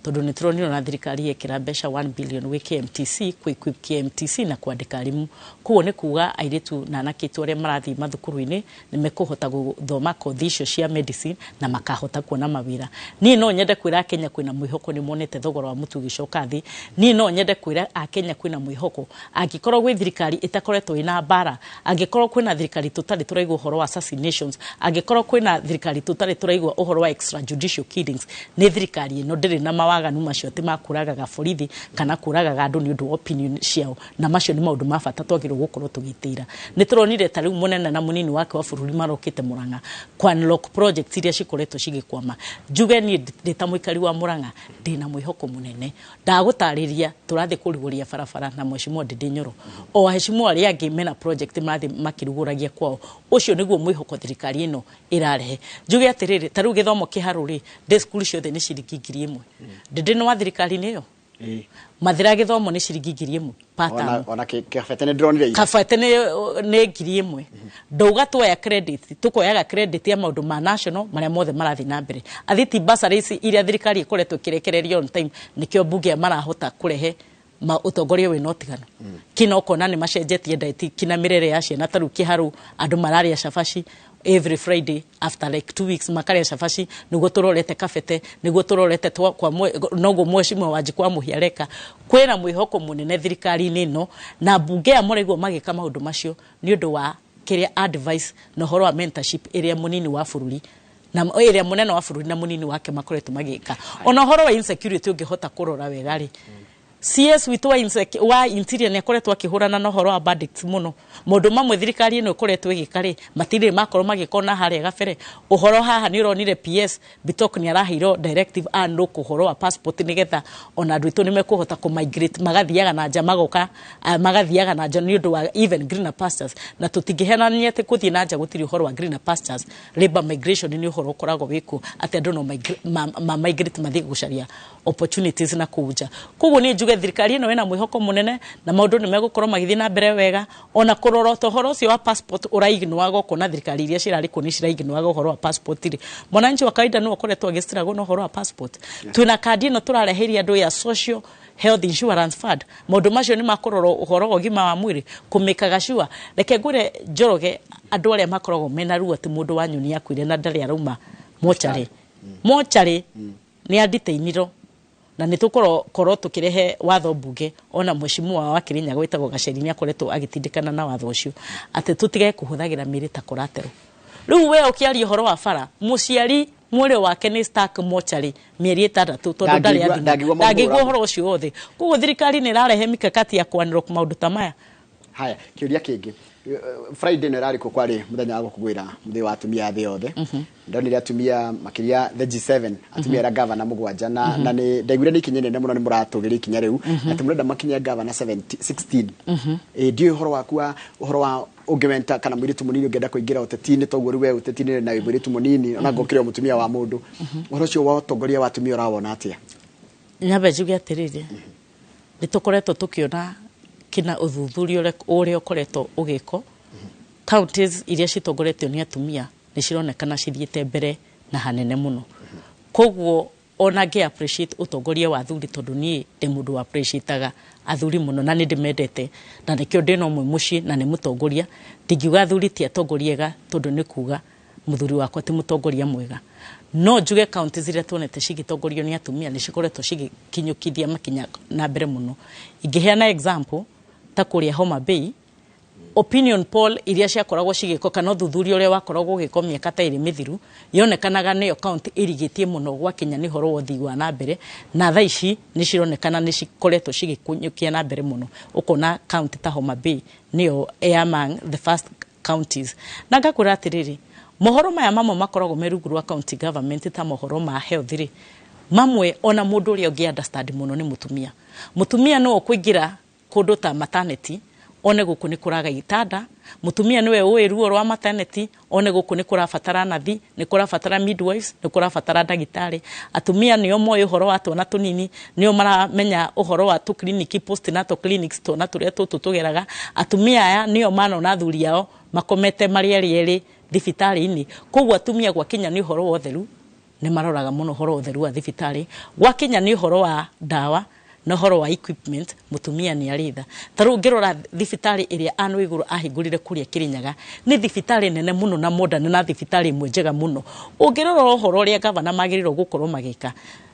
tondũ nĩ tũronire ona thirikari yekĩra mbeca 1 billion gwĩ KMTC, kwĩ equip KMTC na kwandĩka arimũ. Koguo nĩ kuga airĩtu na anake aitũ arĩa marathiĩ mathukuru-inĩ nĩ mekũhota gũthoma kothi icio cia medicine na makahota kuona mawĩra. Niĩ no nyende kwĩra Akenya kwĩna mwĩhoko, nĩ monete thogora wa mũtu ũgĩcoka thĩ. Niĩ no nyende kwĩra Akenya kwĩna mwĩhoko, angĩkorwo gwĩ thirikari ĩtakoretwo ĩna mbara, angĩkorwo kwĩna thirikari tũtarĩ tũraigua ũhoro wa assassinations, angĩkorwo kwĩna thirikari tũtarĩ tũraigua ũhoro wa extrajudicial killings, nĩ thirikari ĩno ndĩrĩ na mawaganu macio atĩ makũragaga borithi kana kũragaga andũ nĩ ũndũ wa opinion ciao, na macio nĩ maũndũ ma bata twagĩrĩirwo gũkorwo tũgĩtĩira. Nĩ tũronire ta rĩu mũnene na mũnini wake wa bũrũri marokĩte Murang'a ku unlock projects iria cikoretwo cigĩkwama. Njuge niĩ ndĩ ta mũikari wa Murang'a ndĩna mwĩhoko mũnene. Ndagũtarĩria tũrathiĩ kũrugũria barabara na Mheshimiwa Ndindi Nyoro, o aheshimiwa arĩa angĩ mena project marathiĩ makĩrugũragia kwao. Ũcio nĩguo mwĩhoko thirikari ĩno ĩrarehe. Njuge atĩrĩrĩ, ta rĩu gĩthomo kĩharũ rĩ, ndĩ cukuru ciothe nĩ ciringi 1,000. Ndindi nĩ wa thirikari-inĩ ĩyo? Mathira gĩthomo nĩ ciringi 1,000 per term. Ona kĩbete nĩ ndĩronire ira. Kabete nĩ 1,000. Ndauga tuoya credit, tukoyaga credit ya maũndũ ma national marĩa mothe marathiĩ na mbere. Athiti bursary ici iria thirikari ĩkoretwo ĩkĩrekereria on time, nĩkĩo mbunge marahota kũrehe ma ũtongoria wĩna ũtiganu. Kina ũkona nĩ macenjetie diet kina mĩrere ya ciana, ta rĩu kĩharũ andũ mararĩa cabaci every Friday after like 2 weeks makarĩa cabaci, nĩguo tũrorete kabete, nĩguo tũrorete kwa noguo Mheshimiwa Wanjikũ wa Mũhia areka. Kwĩna mwĩhoko mũnene thirikari-inĩ ĩno, na mbunge ya mũraigua magĩka maũndũ macio nĩ ũndũ wa kĩrĩa advice na ũhoro wa mentorship ĩrĩa mũnini wa bũrũri na ĩrĩa mũnene wa bũrũri na mũnini wake makoretwo magĩka. Ona ũhoro wa insecurity ũngĩhota kũrora wega rĩ, CS witũ wa interior nĩ akoretwo akĩhũrana na ũhoro wa bandits mũno. Maũndũ mamwe thirikari ĩno ĩkoretwo ĩgĩka rĩ, matirĩ makorwo magĩkona harĩa gabere. Ũhoro haha nĩ ũronire PS Bitok nĩ araheirwo directive unlock ũhoro wa passport nĩgetha ona andũ aitũ nĩ mekũhota kũ-migrate magathiaga na nja, magoka, magathiaga na nja nĩ ũndũ wa even greener pastures. Na tũtingĩhenania atĩ gũthiĩ na nja gũtirĩ ũhoro wa greener pastures. Labor migration nĩ ũhoro ũkoragwo wĩkuo atĩ andũ no ma migrate mathiĩ gũcaria opportunities na kũu nja. Koguo niĩ njuge thirikari ĩno ĩna mwĩhoko mũnene na maũndũ nĩ megũkorwo magĩthiĩ na mbere wega. Ona kũrora ta ũhoro ũcio wa passport ũraignuaga, ũkona thirikari iria cirarĩ kuo nĩ ciraignuaga ũhoro wa passport rĩ, mwananchi wa kawaida nĩwe ũkoretwo agĩstruggle na ũhoro wa passport. Twĩna kandi ĩno tũrareheria andũ ya social health insurance fund. Maũndũ macio nĩ makũrora ũhoro wa ũgima wa mwĩrĩ, kũmĩkaga sure. Reke ngwĩre Njoroge, andũ arĩa makoragwo mena ruo atĩ mũndũ wanyu nĩ akuire na ndarĩ arauma mocarĩ, mocarĩ nĩ anditeinirwo, na nĩ tũkorwo tũkĩrehe watho mbunge. Ona mheshimiwa wa Kirinyaga wĩtagwo Gaceri nĩ akoretwo agĩtindĩkana na watho ũcio atĩ tũtige kũhũthagĩra mĩrĩ ta collateral. Rĩu we ũkĩaria ũhoro wa bara, mũciari mwĩrĩ wake nĩ stuck mocarĩ mĩeri 6 tondũ ndarĩ athimwo. Ndangĩigua maũndũ ndangĩigua ũramũ. Ũhoro ũcio wothe. Koguo thirikari nĩ ĩrarehe mikakati ya kwanĩrwo maũndũ ta maya. Haya, kĩũria kĩngĩ. Friday ĩno ĩrarĩ kuo kwarĩ mũthenya wa gũkũngũĩra mũthenya wa atumia a thĩ yothe. Ndonire atumia makĩria the G7, atumia arĩa gavana 7, na nĩ ndaiguire nĩ ikinya inene mũno nĩ mũratũgĩria ikinya rĩu atĩ mũrenda makinye gavana 70 16. Ndiũĩ ũhoro waku wa ũhoro wa ũngĩmenta kana mũirĩtu mũnini ũngĩenda kũingĩra ũteti-inĩ, toguo rĩu we ũteti-inĩ na wĩ mũirĩtu mũnini ona ngũkĩrĩ o mũtumia wa mũndũ, ũhoro ũcio wa ũtongoria wa atumia ũrawona atĩa? Nyambe njuge atĩrĩrĩ, nĩ tũkoretwo tũkĩona kina ũthuthuria ũrĩa ũkoretwo ũgĩkwo, counties iria citongoretio nĩ atumia nĩ cironekana cithiĩte mbere na hanene mũno. Koguo ona ngĩ appreciate ũtongoria wa athuri, tondũ niĩ ndĩ mũndũ wa appreciateaga athuri mũno na nĩ ndĩmendete, na nĩkĩo ndĩna ũmwe mũciĩ na nĩ mũtongoria. Ndingiuga athuri ti atongoria ega, tondũ nĩ kuga mũthuri wakwa ti mũtongoria mwega. No njuge counties iria tuonete cigĩtongorio nĩ atumia nĩ cikoretwo cigĩkinyũkithia makinya na mbere mũno. Ingĩheana example ta kũrĩa Homa Bay, opinion poll iria ciakoragwo cigĩkwo kana ũthuthuria ũrĩa wakoragwo ũgĩkwo mĩaka ta 2 mĩthiru, yonekanaga nĩyo county ĩrigĩtie mũno gwakinya nĩ ũhoro wa ũthii wa na mbere, na thaa ici nĩ cironekana nĩ cikoretwo cigĩkunyũkia na mbere mũno. Ũkona county ta Homa Bay nĩyo among the first counties. Na ngakwĩra atĩrĩrĩ, mohoro maya mamwe makoragwo me rungu rwa county government ta mohoro ma health rĩ, mamwe ona mũndũ ũrĩa ũngĩ understand mũno nĩ mũtumia. Mũtumia no ũkũingĩra kũndũ ta maternity one gũkũ nĩ kũraga itanda. Mũtumia nĩwe ũĩ ruo rwa maternity, one gũkũ nĩ kũrabatara nathi, nĩ kũrabatara midwives, nĩ kũrabatara ndagĩtarĩ. Atumia nĩo moĩ ũhoro wa twana tũnini, nĩo maramenya ũhoro wa tũkliniki, postnatal clinics, twana tũrĩa tũtũ tũgeraga. Atumia aya nĩo manona athuri ao makomete marĩ erĩ erĩ thibitarĩ-inĩ. Koguo atumia gwakinya nĩ ũhoro wa ũtheru nĩ maroraga mũno ũhoro wa ũtheru wa thibitarĩ, gwakinya nĩ ũhoro wa ndawa na ũhoro wa equipment mũtumia nĩ arĩ tha. Ta rĩu ũngĩrora thibitarĩ ĩrĩa Anne Waigũrũ ahingũrire kũrĩa Kĩrĩnyaga nĩ thibitarĩ nene mũno na modern na thibitarĩ ĩmwe njega mũno. Ũngĩrora ũhoro ũrĩa gavana magĩrĩirwo gũkorwo magĩka,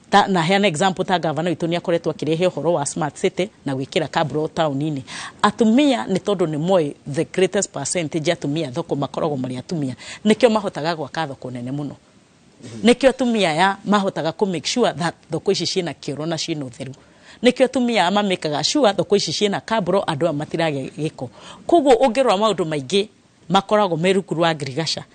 ta na heana example ta gavana witũ nĩ akoretwo akĩrehe ũhoro wa smart city na gwĩkĩra kabro taũni-inĩ. Atumia nĩ tondũ nĩ moĩ the greatest percentage ya atumia thoko makoragwo marĩ atumia, nĩkĩo mahotaga gwaka thoko nene mũno. Nĩkĩo atumia aya mahotaga kũ make sure that thoko ici ciĩna kĩoro na ciĩna ũtheru. Nĩkĩo atumia aya mamĩkaga sure thoko ici ciĩna kabro andũ aya matiragĩa gĩko. Koguo ũngĩrora maũndũ maingĩ makoragwo me rungu rwa agriculture,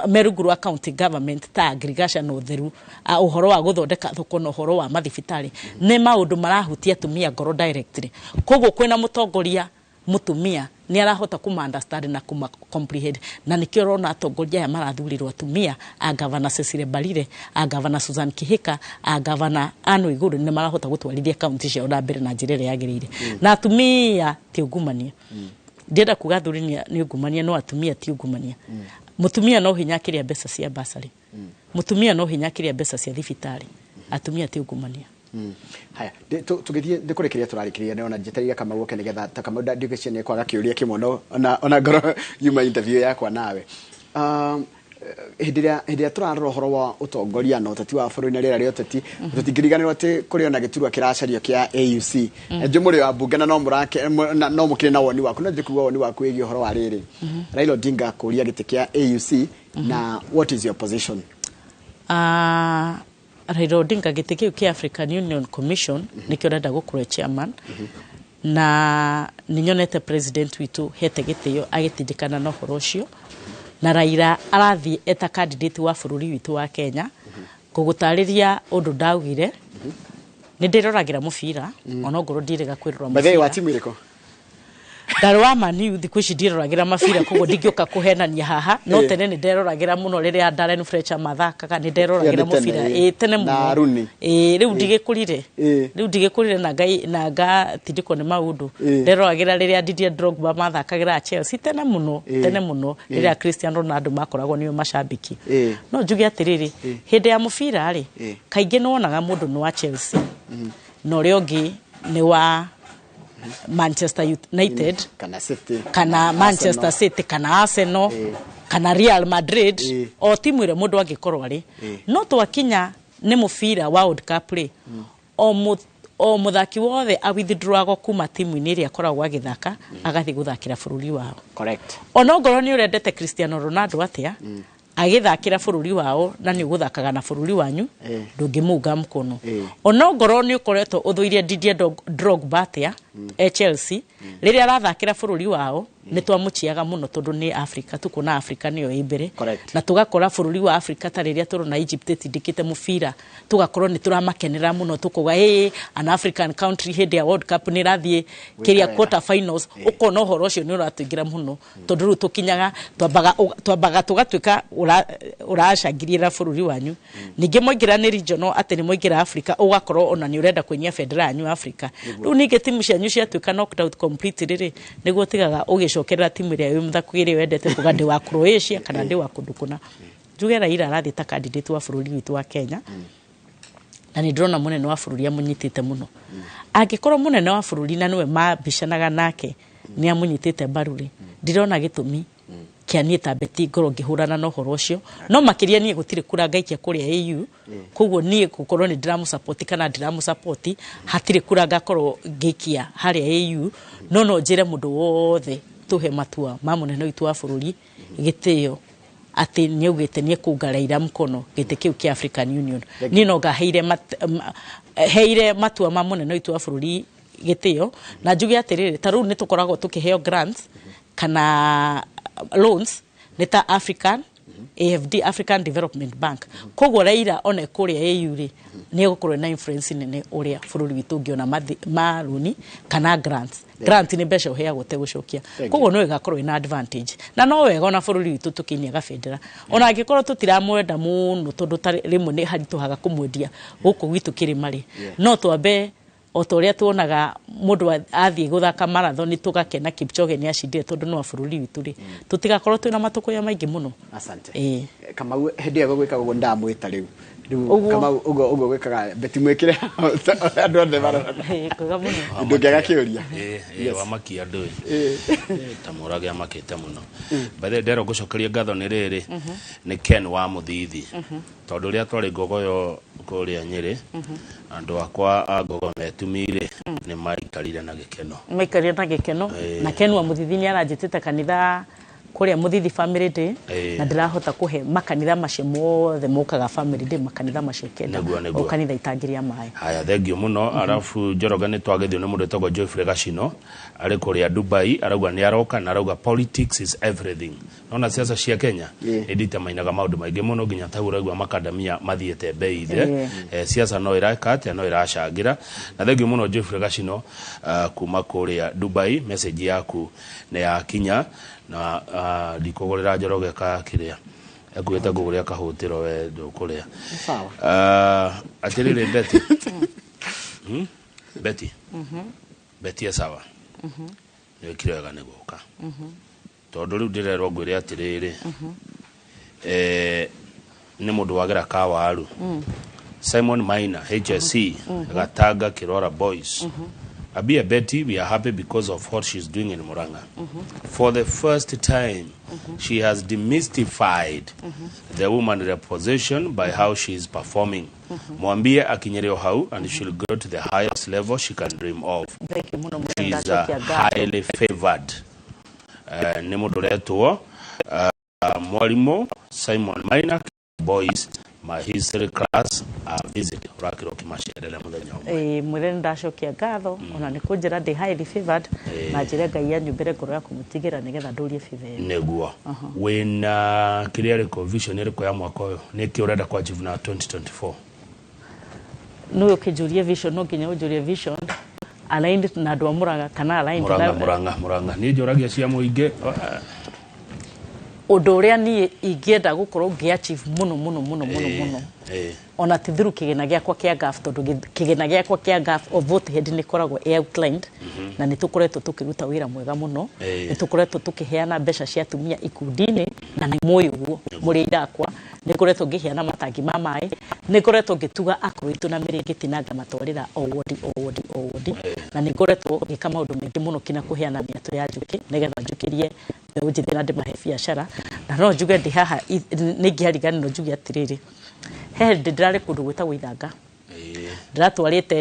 me rungu rwa county government ta agriculture na ũtheru, ũhoro wa gũthondeka thoko na ũhoro wa mathibitarĩ nĩ maũndũ marahutia atumia ngoro directly. Koguo kwĩna mũtongoria mũtumia nĩ arahota kũma understand na kũma comprehend, na nĩkĩo ũrona atongoria aya marathurirwo atumia a Governor Cecily Mbarire, a Governor Susan Kihika, a Governor Anne Waigũrũ nĩ marahota gũtwarithia kaunti ciao na mbere na njĩra ĩrĩa yagĩrĩire. Na atumia ti ungumania. Ndienda kuga athuri nĩ ungumania, no atumia ti ungumania. Mũtumia no hinya akĩrĩa mbeca cia basarĩ, mũtumia no hinya akĩrĩa mbeca cia thibitarĩ, atumia ti ungumania. Haya, tũgĩthiĩ nĩ kũrĩkĩrĩria tũrarĩkĩrĩria nĩ ona njetereire Kamau oke nĩgetha ta Kamau ndigĩcie nĩ kwaga kĩũria kĩmwe no ona ngorwo yuma interview yakwa nawe. Hĩndĩ ĩrĩa tũrarora ũhoro wa ũtongoria na ũteti wa bũrũri na rĩera rĩa ũteti, tũtingĩriganĩrwo atĩ kũrĩ ona gĩturwa kĩracario kĩa AUC. Njũ mũrĩ wa mbunge na no mũrake no mũkĩrĩ na woni waku, no njĩ kuga woni waku wĩgiĩ ũhoro wa rĩrĩ. Raila Odinga kũria gĩtĩ kĩa AUC na what is your position? Raila Odinga gĩtĩ kĩu kĩa African Union Commission nĩkĩo ũrenda gũkorwo chairman, na nĩ nyonete president witũ hete gĩtĩo agĩtindĩkana na ũhoro ũcio, na Raila arathiĩ eta candidate wa bũrũri witũ wa Kenya. Ngũgũtarĩria ũndũ ndaugire, nĩ ndĩroragĩra mũbira ona ngorwo ndirĩga kwĩrora By the way, wa timu ĩrĩkũ? Ndarĩ wa Man U, thikũ ici ndiroragĩra mabira koguo ndingĩũka kũhenania haha, no tene nĩ nderoragĩra mũno rĩrĩa Darren Fletcher mathakaga, nĩ nderoragĩra mũbira ĩ tene mũno. Rĩu ndigĩkũrire, rĩu ndigĩkũrire na ngai na ngatindĩkwo nĩ maũndũ. Nderoragĩra rĩrĩa Didier Drogba mathakagĩra Chelsea tene mũno, tene mũno rĩrĩa Cristiano Ronaldo makoragwo nĩo macambĩki. No njuge atĩrĩrĩ, hĩndĩ ya mũbira rĩ, kaingĩ nĩ wonaga mũndũ nĩ wa Chelsea na ũrĩa ũngĩ nĩ wa Manchester United kana City, kana Manchester City kana Arsenal kana Real Madrid, o timu ĩrĩa mũndũ angĩkorwo arĩ. No twakinya nĩ mũbira wa World Cup rĩ, o mũthaki wothe awithdrawagwo kuma timu-inĩ ĩrĩa akoragwo agĩthaka agathiĩ gũthakĩra bũrũri wao. Correct. Ona ongorwo nĩ ũrendete Cristiano Ronaldo atĩa, agĩthakĩra bũrũri wao na nĩ ũgũthakaga na bũrũri wanyu, ndũngĩmũnga mkono. Ona ongorwo nĩ ũkoretwo ũthũirie Didier Drogba atĩa e Chelsea, rĩrĩa arathakĩra bũrũri wao nĩ twamũciaga mũno tondũ nĩ Africa, tukuona Africa nĩyo ĩ mbere. Na tũgakora bũrũri wa Africa ta rĩrĩa tũrona Egypt ĩtindĩkĩte mũbira, tũgakorwo nĩ tũramakenera mũno, tũkauga ĩ an African country hĩndĩ ya World Cup nĩ ĩrathiĩ kĩrĩa quarter finals, ũkona ũhoro ũcio nĩ ũratũingĩra mũno tondũ rĩu tũkinyaga twambaga tũgatuĩka ũracangĩrĩra bũrũri wanyu. Ningĩ mwaingĩra nĩ regional atĩ nĩ mwaingĩra Africa, ũgakorwo ona nĩ ũrenda kũinia bendera yanyu Africa. Rĩu ningĩ timu cianyu ciatuĩka knocked out completely rĩ, nĩguo tigaga ũgĩcokerera timu ĩrĩa wĩ mũthako ĩrĩa wendete kuga ndĩ wa Croatia kana ndĩ wa kũndũ kũna. Njuge Raila arathiĩ ta candidate wa bũrũri witũ wa Kenya, na nĩ ndĩrona mũnene wa bũrũri amũnyitĩte mũno. Angĩkorwo mũnene wa bũrũri na nĩwe mambicanaga nake nĩ amũnyitĩte mbaru rĩ, ndirona gĩtũmi kĩa niĩ ta Betty ngorwo ngĩhũrana na ũhoro ũcio. No makĩria niĩ gũtirĩ kura ngaikia kũrĩa AU, koguo niĩ gũkorwo nĩ ndĩramũsupport kana ndiramũsupport, hatirĩ kura ngakorwo ngĩikia harĩa AU. No no njĩre mũndũ wothe tũhe matua ma mũnene witũ wa bũrũri gĩtĩo atĩ nĩ augĩte nĩ ekũnga Raila mkono gĩtĩ kĩu kĩa African Union. Niĩ no ngaheire heire matua ma mũnene witũ wa bũrũri gĩtĩo, na njuge atĩrĩrĩ, ta rĩu nĩ tũkoragwo tũkĩheo grants kana loans nĩ ta African AFD, African Development Bank. Koguo Raila ona kũrĩa AU rĩ, nĩ egũkorwo na influence nene ũrĩa bũrũri witũ ũngĩona marũni kana grants. Grant nĩ mbeca ũheagwo ũtegũcokia, koguo no ĩgakorwo ĩna advantage, na no wega ona bũrũri witũ tũkĩinia bendera, ona angĩkorwo tũtiramwenda mũno tondũ ta rĩmwe nĩ haritũhaga kũmwendia gũkũ gwitũ kĩrĩma rĩ, no twambe O ta ũrĩa tuonaga mũndũ athiĩ gũthaka marathon tũgakena Kipchoge nĩ acindire tondũ nĩ wa bũrũri witũ rĩ, tũtigakorwo twĩna matũkũya maingĩ mũno. Asante. Ĩĩ. Kamau hĩndĩ ĩyo gwĩkaga ũguo ndamwĩta rĩu. Rĩu Ũguo. Kamau ũguo ũguo gwĩkaga Betty mwĩkĩre andũ othe marona. Ĩĩ, kwega mũno. Ndũngĩaga kĩũria. Ĩĩ, wamakia andũ ĩ ta mũrage amakĩte mũno. By the way, nderwo ngũcokeria ngatho nĩ rĩrĩ nĩ Ken wa Mũthithi, tondũ rĩrĩa twarĩ Ngogoyo kũrĩa Nyĩrĩ, andũ akwa a Ngogo metumire nĩ maikarire na gĩkeno. Maikarire na gĩkeno. Na Ken wa Mũthithi nĩ aranjĩtĩte kanitha kũrĩa Mũthithi Family Day, na ndĩrahota kũhe makanitha macio mothe mokaga Family Day, makanitha macio 9. Nĩguo, nĩguo. O kanitha itangĩrĩa maĩ. Haya, thengio mũno. Arabu Njoroge nĩ twagethio nĩ mũndũ wĩtagwo Geoffrey Gacino arĩ kũrĩa Dubai, arauga nĩ aroka na arauga politics is everything. Nona siasa cia Kenya nĩ nditamainaga maũndũ maingĩ mũno, nginya tau ũraigua makadamia mathiĩte bei thĩ. Siasa no ĩreka atĩa, no ĩracangĩra. Na thengio mũno Geoffrey Gacino kuma kũrĩa Dubai, message yaku nĩ yakinya na ndikũgũrĩra Njoroge ka kĩrĩa ekuĩte ngũgũrĩra kahũtĩro, we ndũkũrĩa. Sawa. Atĩrĩrĩ Betty. Betty. Betty e sawa. Nĩ wĩkire wega nĩ gũka. Tondũ rĩu ndĩrerwo ngwĩre atĩrĩrĩ, nĩ mũndũ wagera kawaru. Simon Maina, HSC, Gatanga Kirora Boys. Abia Betty, we are happy because of what she's doing in Murang'a. For the first time, she has demystified the woman rep position by how she is performing. Mwambie akinyere hau and she'll go to the highest level she can dream of. Thank you mũno. She is Ndacokia ngatho. highly favored. Nĩ mũndũ ũretwo mwarimũ Simon Maina Boys, my history class visit ũrakĩrwo kĩmacerere mũthenya ũmwe. Ĩĩ, mwĩre nĩ ndacokia ngatho ona nĩ kũnjĩra ndĩ highly favored, na njĩre Ngai anyumbĩre ngoro ya kũmũtigĩra nĩgetha ndũrie favor ĩyo. Nĩguo wĩna kĩrĩa ĩrĩkũ, vision ĩrĩkũ ya mwaka ũyũ, nĩ kĩ ũrenda kwa achieve na 2024? Nĩ ũkĩnjũrie vision, no nginya ũnjũrie vision aligned na andũ a Mũrang'a kana aligned Mũrang'a. na Mũrang'a, Mũrang'a niĩ njũragia cia mũingĩ. Ũndũ ũrĩa niĩ ingĩenda gũkorwo ngĩ-achieve mũno mũno mũno mũno mũno, ona ti through kĩgĩna gĩakwa kĩa GAF, tondũ kĩgĩna gĩakwa kĩa GAF of vote head nĩ ĩkoragwo ĩ outlined, na nĩ tũkoretwo tũkĩruta wĩra mwega mũno. Nĩ tũkoretwo tũkĩheana mbeca cia atumia ikundi-inĩ, na nĩ mũĩ ũguo mũrĩ irakwa. Nĩ ngoretwo ngĩheana matangi ma maĩ, nĩ ngoretwo ngĩtuga akũrũ aitũ na mĩrĩngĩti na ngamatwarĩra o wodi o wodi o wodi, na nĩ ngoretwo ngĩka maũndũ maingĩ mũno kinya kũheana mĩatũ ya njũkĩ nĩgetha njũkĩrie mbeũ njĩthĩ na ndĩmahe biacara. Na no njuge ndĩ haha nĩ ingĩariganĩrwo njuge atĩrĩrĩ, he hĩndĩ ndĩrarĩ kũndũ gwĩtagwo Ithanga, ndĩratwarĩte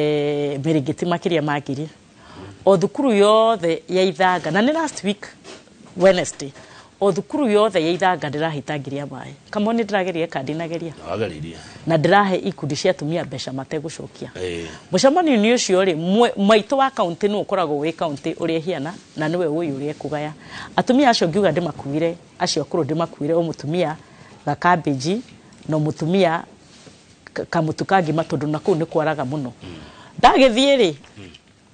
mĩrĩngĩti makĩria ma 1000 o thukuru yothe ya Ithanga, na nĩ last week Wednesday, o thukuru yothe ya Ithanga ndĩrahe ngiri ya maĩ. Kamau, nĩ ndĩrageria ka ndinageria? Wageririe. Na ndĩrahe ikundi cia atumia mbeca mategũcokia. Mũcemanio-inĩ ũcio rĩ, maitũ wa kaunti nĩ ũkoragwo wĩ kaunti ũrĩa ĩhiana na nĩwe ũĩ ũrĩa ekũgaya atumia acio. Ngiuga ndĩmakuire, acio akũrũ ndĩmakuire o mũtumia gakambĩnji na o mũtumia kamũtu ka ngima, tondũ na kũu nĩ kwaraga mũno. Ndagĩthiĩ rĩ,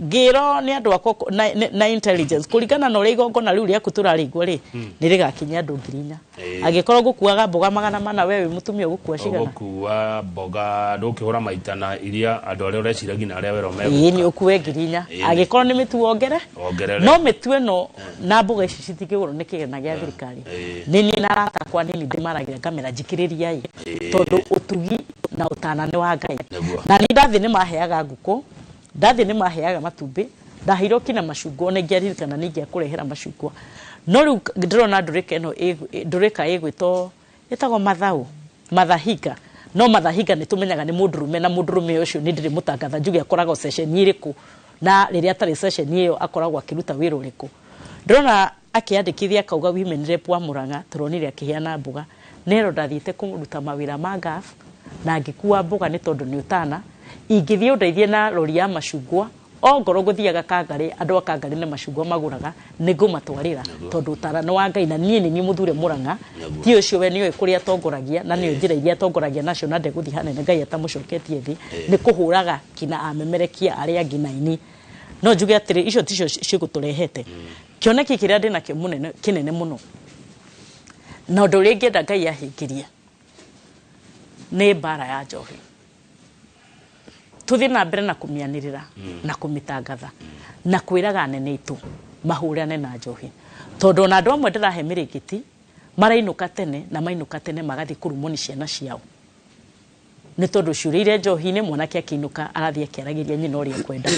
ngĩrwo nĩ andũ akwa na intelligence, kũringana na ũrĩa igongona rĩu rĩaku tũrarĩigua rĩ, nĩ rĩgakinyia andũ 4000. Angĩkorwo ngũkuaga mboga 400, we wĩ mũtumia ũgũkua cigana? Ũgũkua mboga ndũkĩhũra maita na iria andũ arĩa ũreciragia na arĩa werwo Ĩĩ, nĩ ũkue 4000. Ĩĩ. Angĩkorwo nĩ mĩtu wongere. Wongerere. No mĩtu ĩno na mboga ici citingĩgũrwo nĩ kĩgĩna gĩa thirikari. Nĩ niĩ na arata akwa nini ndĩmaragia ngamera njikĩrĩria ĩ, tondũ ũtugi na ũtana nĩ wa Ngai. Na niĩ ndathiĩ nĩ maheaga ngũkũ, ndathiĩ nĩ maheaga matumbĩ, ndaheirwo kinya macungwa. Ona ingĩaririkana nĩ ingĩakũrehera macungwa, no rĩu ndĩrona ndũrĩka ĩno ndũrĩka ĩgwĩtwo ĩtagwo mathau mathahinga, no mathahinga nĩ tũmenyaga nĩ mũndũrũme, na mũndũrũme ũcio nĩ ndĩrĩ mũtangatha njuge akoragwo ceceni ĩrĩkũ, na rĩrĩa atarĩ ceceni ĩyo akoragwo akĩruta wĩra ũrĩkũ. Ndĩrona akĩandĩkithia akauga women rep wa Murang'a, tũronire akĩheana mboga nero. Ndathiĩte kũruta mawĩra ma GAF na ngĩkua mboga nĩ tondũ nĩ ũtana. Ingĩthiĩ ũndeithie na rori ya macungwa, ongorwo ngũthiaga Kangarĩ, andũ a Kangarĩ nĩ macungwa magũraga, nĩ ngũmatwarĩra, tondũ ũtara nĩ wa Ngai na niĩ nĩ niĩ mũthure Murang'a. Ti ũcio we nĩoĩ kũrĩa atongoragia na nĩoĩ njĩra iria atongoragia nacio, na ndegũthiĩ hanene Ngai atamũcoketie thĩ nĩ kũhũraga kina amemerekia arĩa angĩ naini. No njuge atĩrĩ, icio ticio cigũtũrehete. Kĩoneki kĩrĩa ndĩnakĩo mũnene kĩnene mũno na ũndũ ũrĩa ingĩenda Ngai ahingĩrie nĩ mbara ya njohi. Tuthi na mbere na kumianirira na kumitangatha na kwiraga anene itu mahurane na njohi tondu ona andu amwe ndirahe mirigiti marainuka tene na mainuka tene magathi kurumwo ni ciana ciao ni tondu ciurire njohi-ini mwanake akiinuka arathie akiaragiria nyina uria ekwenda.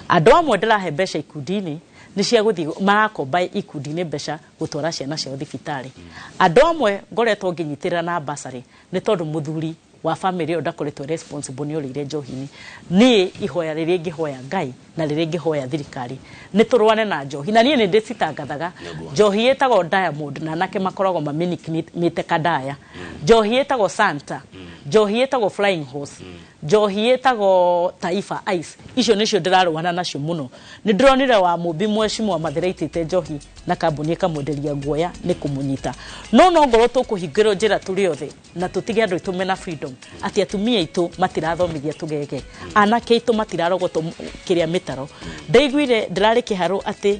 Andu amwe ndirahe mbeca ikundi-ini ni cia guthi marakomba ikundi-ini mbeca gutwara ciana ciao thibitari. Andu amwe ngoretwo nginyitirira na basarĩ ni tondu muthuri wa family yo ndakoretwo responsible ni urire njohi-ini. Ni ihoya rĩrĩa ingĩhoya Ngai na rĩrĩa ingĩhoya thirikari nĩ tũrwane na njohi na niĩ nĩ ndĩcitangathaga. Njohi ĩtagwo Diamond na anake makoragwo maminikmĩte kadaya. Njohi ĩtagwo Santa, njohi ĩtagwo Flying Horse, njohi ĩtagwo Taifa Ice. Icio nĩcio ndĩrarũana nacio mũno. Nĩ ndĩronire wa Mũmbi mheshimiwa Mathira aitĩte njohi na kambuni ĩkamwenderia guoya nĩ kũmũnyita. No no ngorwo tũkũhingĩrwo njĩra tũrĩ othe na tũtige andũ aitũ mena freedom atĩ atumia aitũ matirathomithia tũgege, anake aitũ matirarogotwo kĩrĩa mĩtaro. Ndaiguire ndĩrarĩ kĩharũ atĩ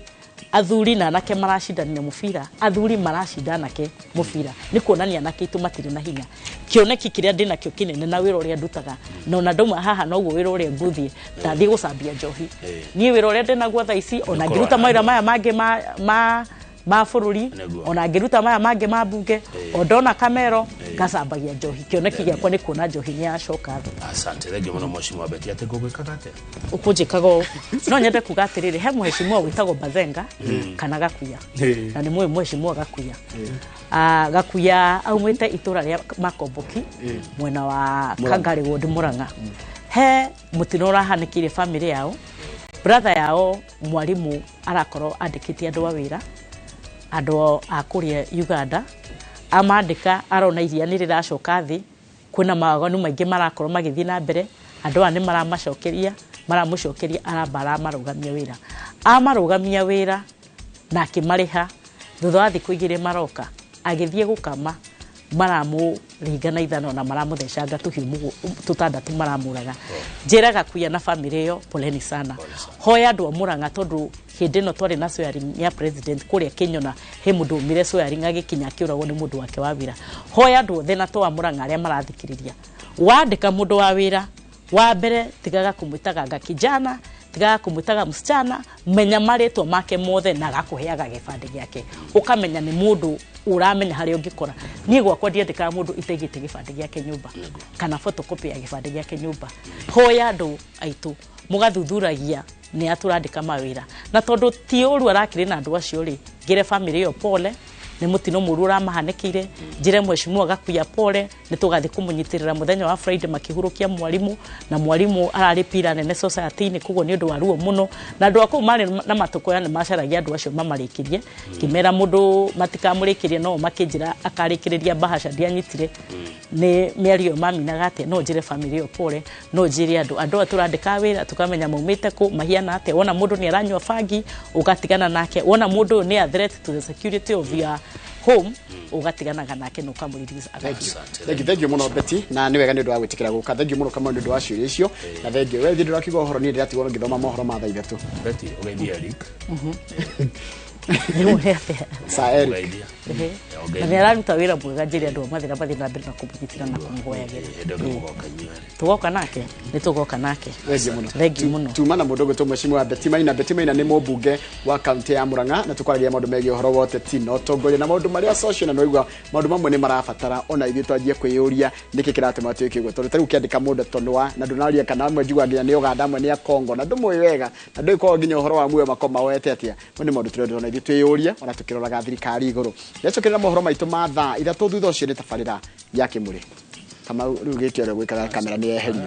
athuri na anake maracindanire mũbira, athuri maracinda anake mũbira, nĩ kuonania anake aitũ matirĩ na hinya. Kĩoneki kĩrĩa ndĩnakĩo kĩnene na wĩra ũrĩa ndutaga na ona ndauma haha noguo wĩra ũrĩa ngũthiĩ ndathiĩ gũcambia njohi. Niĩ wĩra ũrĩa ndĩnaguo thaa ici ona ngĩruta mawĩra maya mangĩ ma bũrũri, ona ngĩruta maya mangĩ ma mbunge, o ndona kamero ngacambagia njohi. Kĩoneki gĩakwa nĩ kuona njohi nĩ yacoka thĩ. Asante thengiũ mũno mheshimiwa Betty. Atĩ ngũgwĩkaga atĩa? Ũkũnjĩkaga ũũ. No nyende kuga atĩrĩrĩ, he mheshimiwa wĩtagwo Bazenga kana Gakuya, na nĩ mũĩ mheshimiwa Gakuya. Gakuya aumĩte itũra rĩa Makomboki mwena wa Kangari Ward Murang'a. He mũtino ũrahanĩkĩire family yao, brother yao mwarimu arakorwo andĩkĩte andũ a wĩra, andũ a kũrĩa Uganda, amandĩka arona iria nĩ rĩracoka thĩ, kwĩna mawaganu maingĩ marakorwo magĩthiĩ na mbere, andũ aya nĩ maramacokeria, maramũcokeria, aramba aramarũgamia wĩra. Amarũgamia wĩra na akĩmarĩha, thutha wa thikũ igĩrĩ maroka, agĩthiĩ gũkama, maramũringa na ithano na maramũthecanga tũhiũ tũtandatũ maramũraga. Njĩra Gakuya na family ĩyo poleni sana. Hoya andũ a Murang'a tondũ hĩndĩ ĩno twarĩ na swearing ya president kũrĩa Kĩnyona, he mũndũ umire swearing agĩkinya akĩũragwo nĩ mũndũ wake wa wĩra. Hoya andũ othe na to a Murang'a arĩa marathikĩrĩria, wandĩka mũndũ wa wĩra wa mbere tigaga kũmwĩtaga nga kijana, tigaga kũmwĩtaga msichana, menya marĩtwa make mothe na agakũheaga gĩbandĩ gĩake, ũkamenya nĩ mũndũ ũramenya harĩa ũngĩkora. Niĩ gwakwa ndiandĩkaga mũndũ itaigĩte gĩbandĩ gĩake nyũmba kana photocopy ya gĩbandĩ gĩake nyũmba. Hoya andũ aitũ mũgathuthuragia nĩ atũrandĩka mawĩra, na tondũ ti ũru arakĩrĩ na andũ acio rĩ, ngĩre family ĩyo pole, nĩ mũtino mũru ũramahanĩkĩire. Njĩre mheshimiwa Gakuya pole, nĩ tũgathiĩ kũmũnyitĩrĩra mũthenya wa Friday makĩhurũkia mwarimu, na mwarimu ararĩ pira nene society-inĩ, koguo nĩ ũndũ wa ruo mũno, na andũ a kũu marĩ na matũkũya nĩ macaragia andũ acio mamarĩkĩrie, ngĩmera mũndũ matikamũrĩkĩrie, no makĩnjĩra akarĩkĩrĩria bahasha ndianyitire nĩ mĩario ĩyo maminaga atĩa. No njĩre family ĩyo pole, no njĩre andũ aya tũrandĩka wĩra tũkamenya maumĩte kũ, mahiana atĩa. Wona mũndũ nĩ aranyua bangi ũgatigana nake, wona mũndũ ũyũ nĩ a threat to the security of your home ũgatiganaga nake na ũkamũrelease agathiĩ. Thank you mũno Betty, na nĩ wega nĩ ũndũ wa gwĩtĩkĩra gũka. Thank you mũno Kamau nĩ ũndũ wa ciũria icio, na thank you. We thiĩ ndũrakiuga ũhoro, niĩ ndĩratigwo ngĩthoma mohoro ma thaa ithatũ. Betty ũgeithie Eric. Sir Eric. Na nĩ araruta wĩra mwega, njĩre andũ a Mathĩra mathiĩ na mbere na kũmũnyitĩra na kũmũhoyagĩra. Tũgoka nake, nĩ tũgoka nake. Thengiũ mũno. Tuma na mũndũ ũgwĩtwo mheshimiwa Betty Maina. Betty Maina nĩ mũmbunge wa kaunti ya Murang'a, na tũkwaragia maũndũ megiĩ ũhoro wa ũteti na ũtongoria na maũndũ marĩa social, na nĩwaigua maũndũ mamwe nĩ marabatara ona ithuĩ twanjie kwĩyũria nĩkĩ kĩratũma twĩke ũguo, tondũ ta rĩu ũkĩandĩka mũndũ tondũ wa na ndũnaria kana amwe njiguaga nginya nĩ Uganda, amwe nĩ a Congo, na ndũmũĩ wega, na ndũĩ nginya ũhoro wa muoyo makoma woete atĩa. Mau nĩ maũndũ tũrenda ona ithuĩ twĩyũrie ona tũkĩroraga thirikari igũrũ. Nĩcokerera mohoro maitũ ma thaa ithatũ, thutha ũcio nĩ tabarĩra ya Kĩmũrĩ. Kamau rĩu gĩkĩ ũrĩa gwĩkaga kamera nĩ yeherio.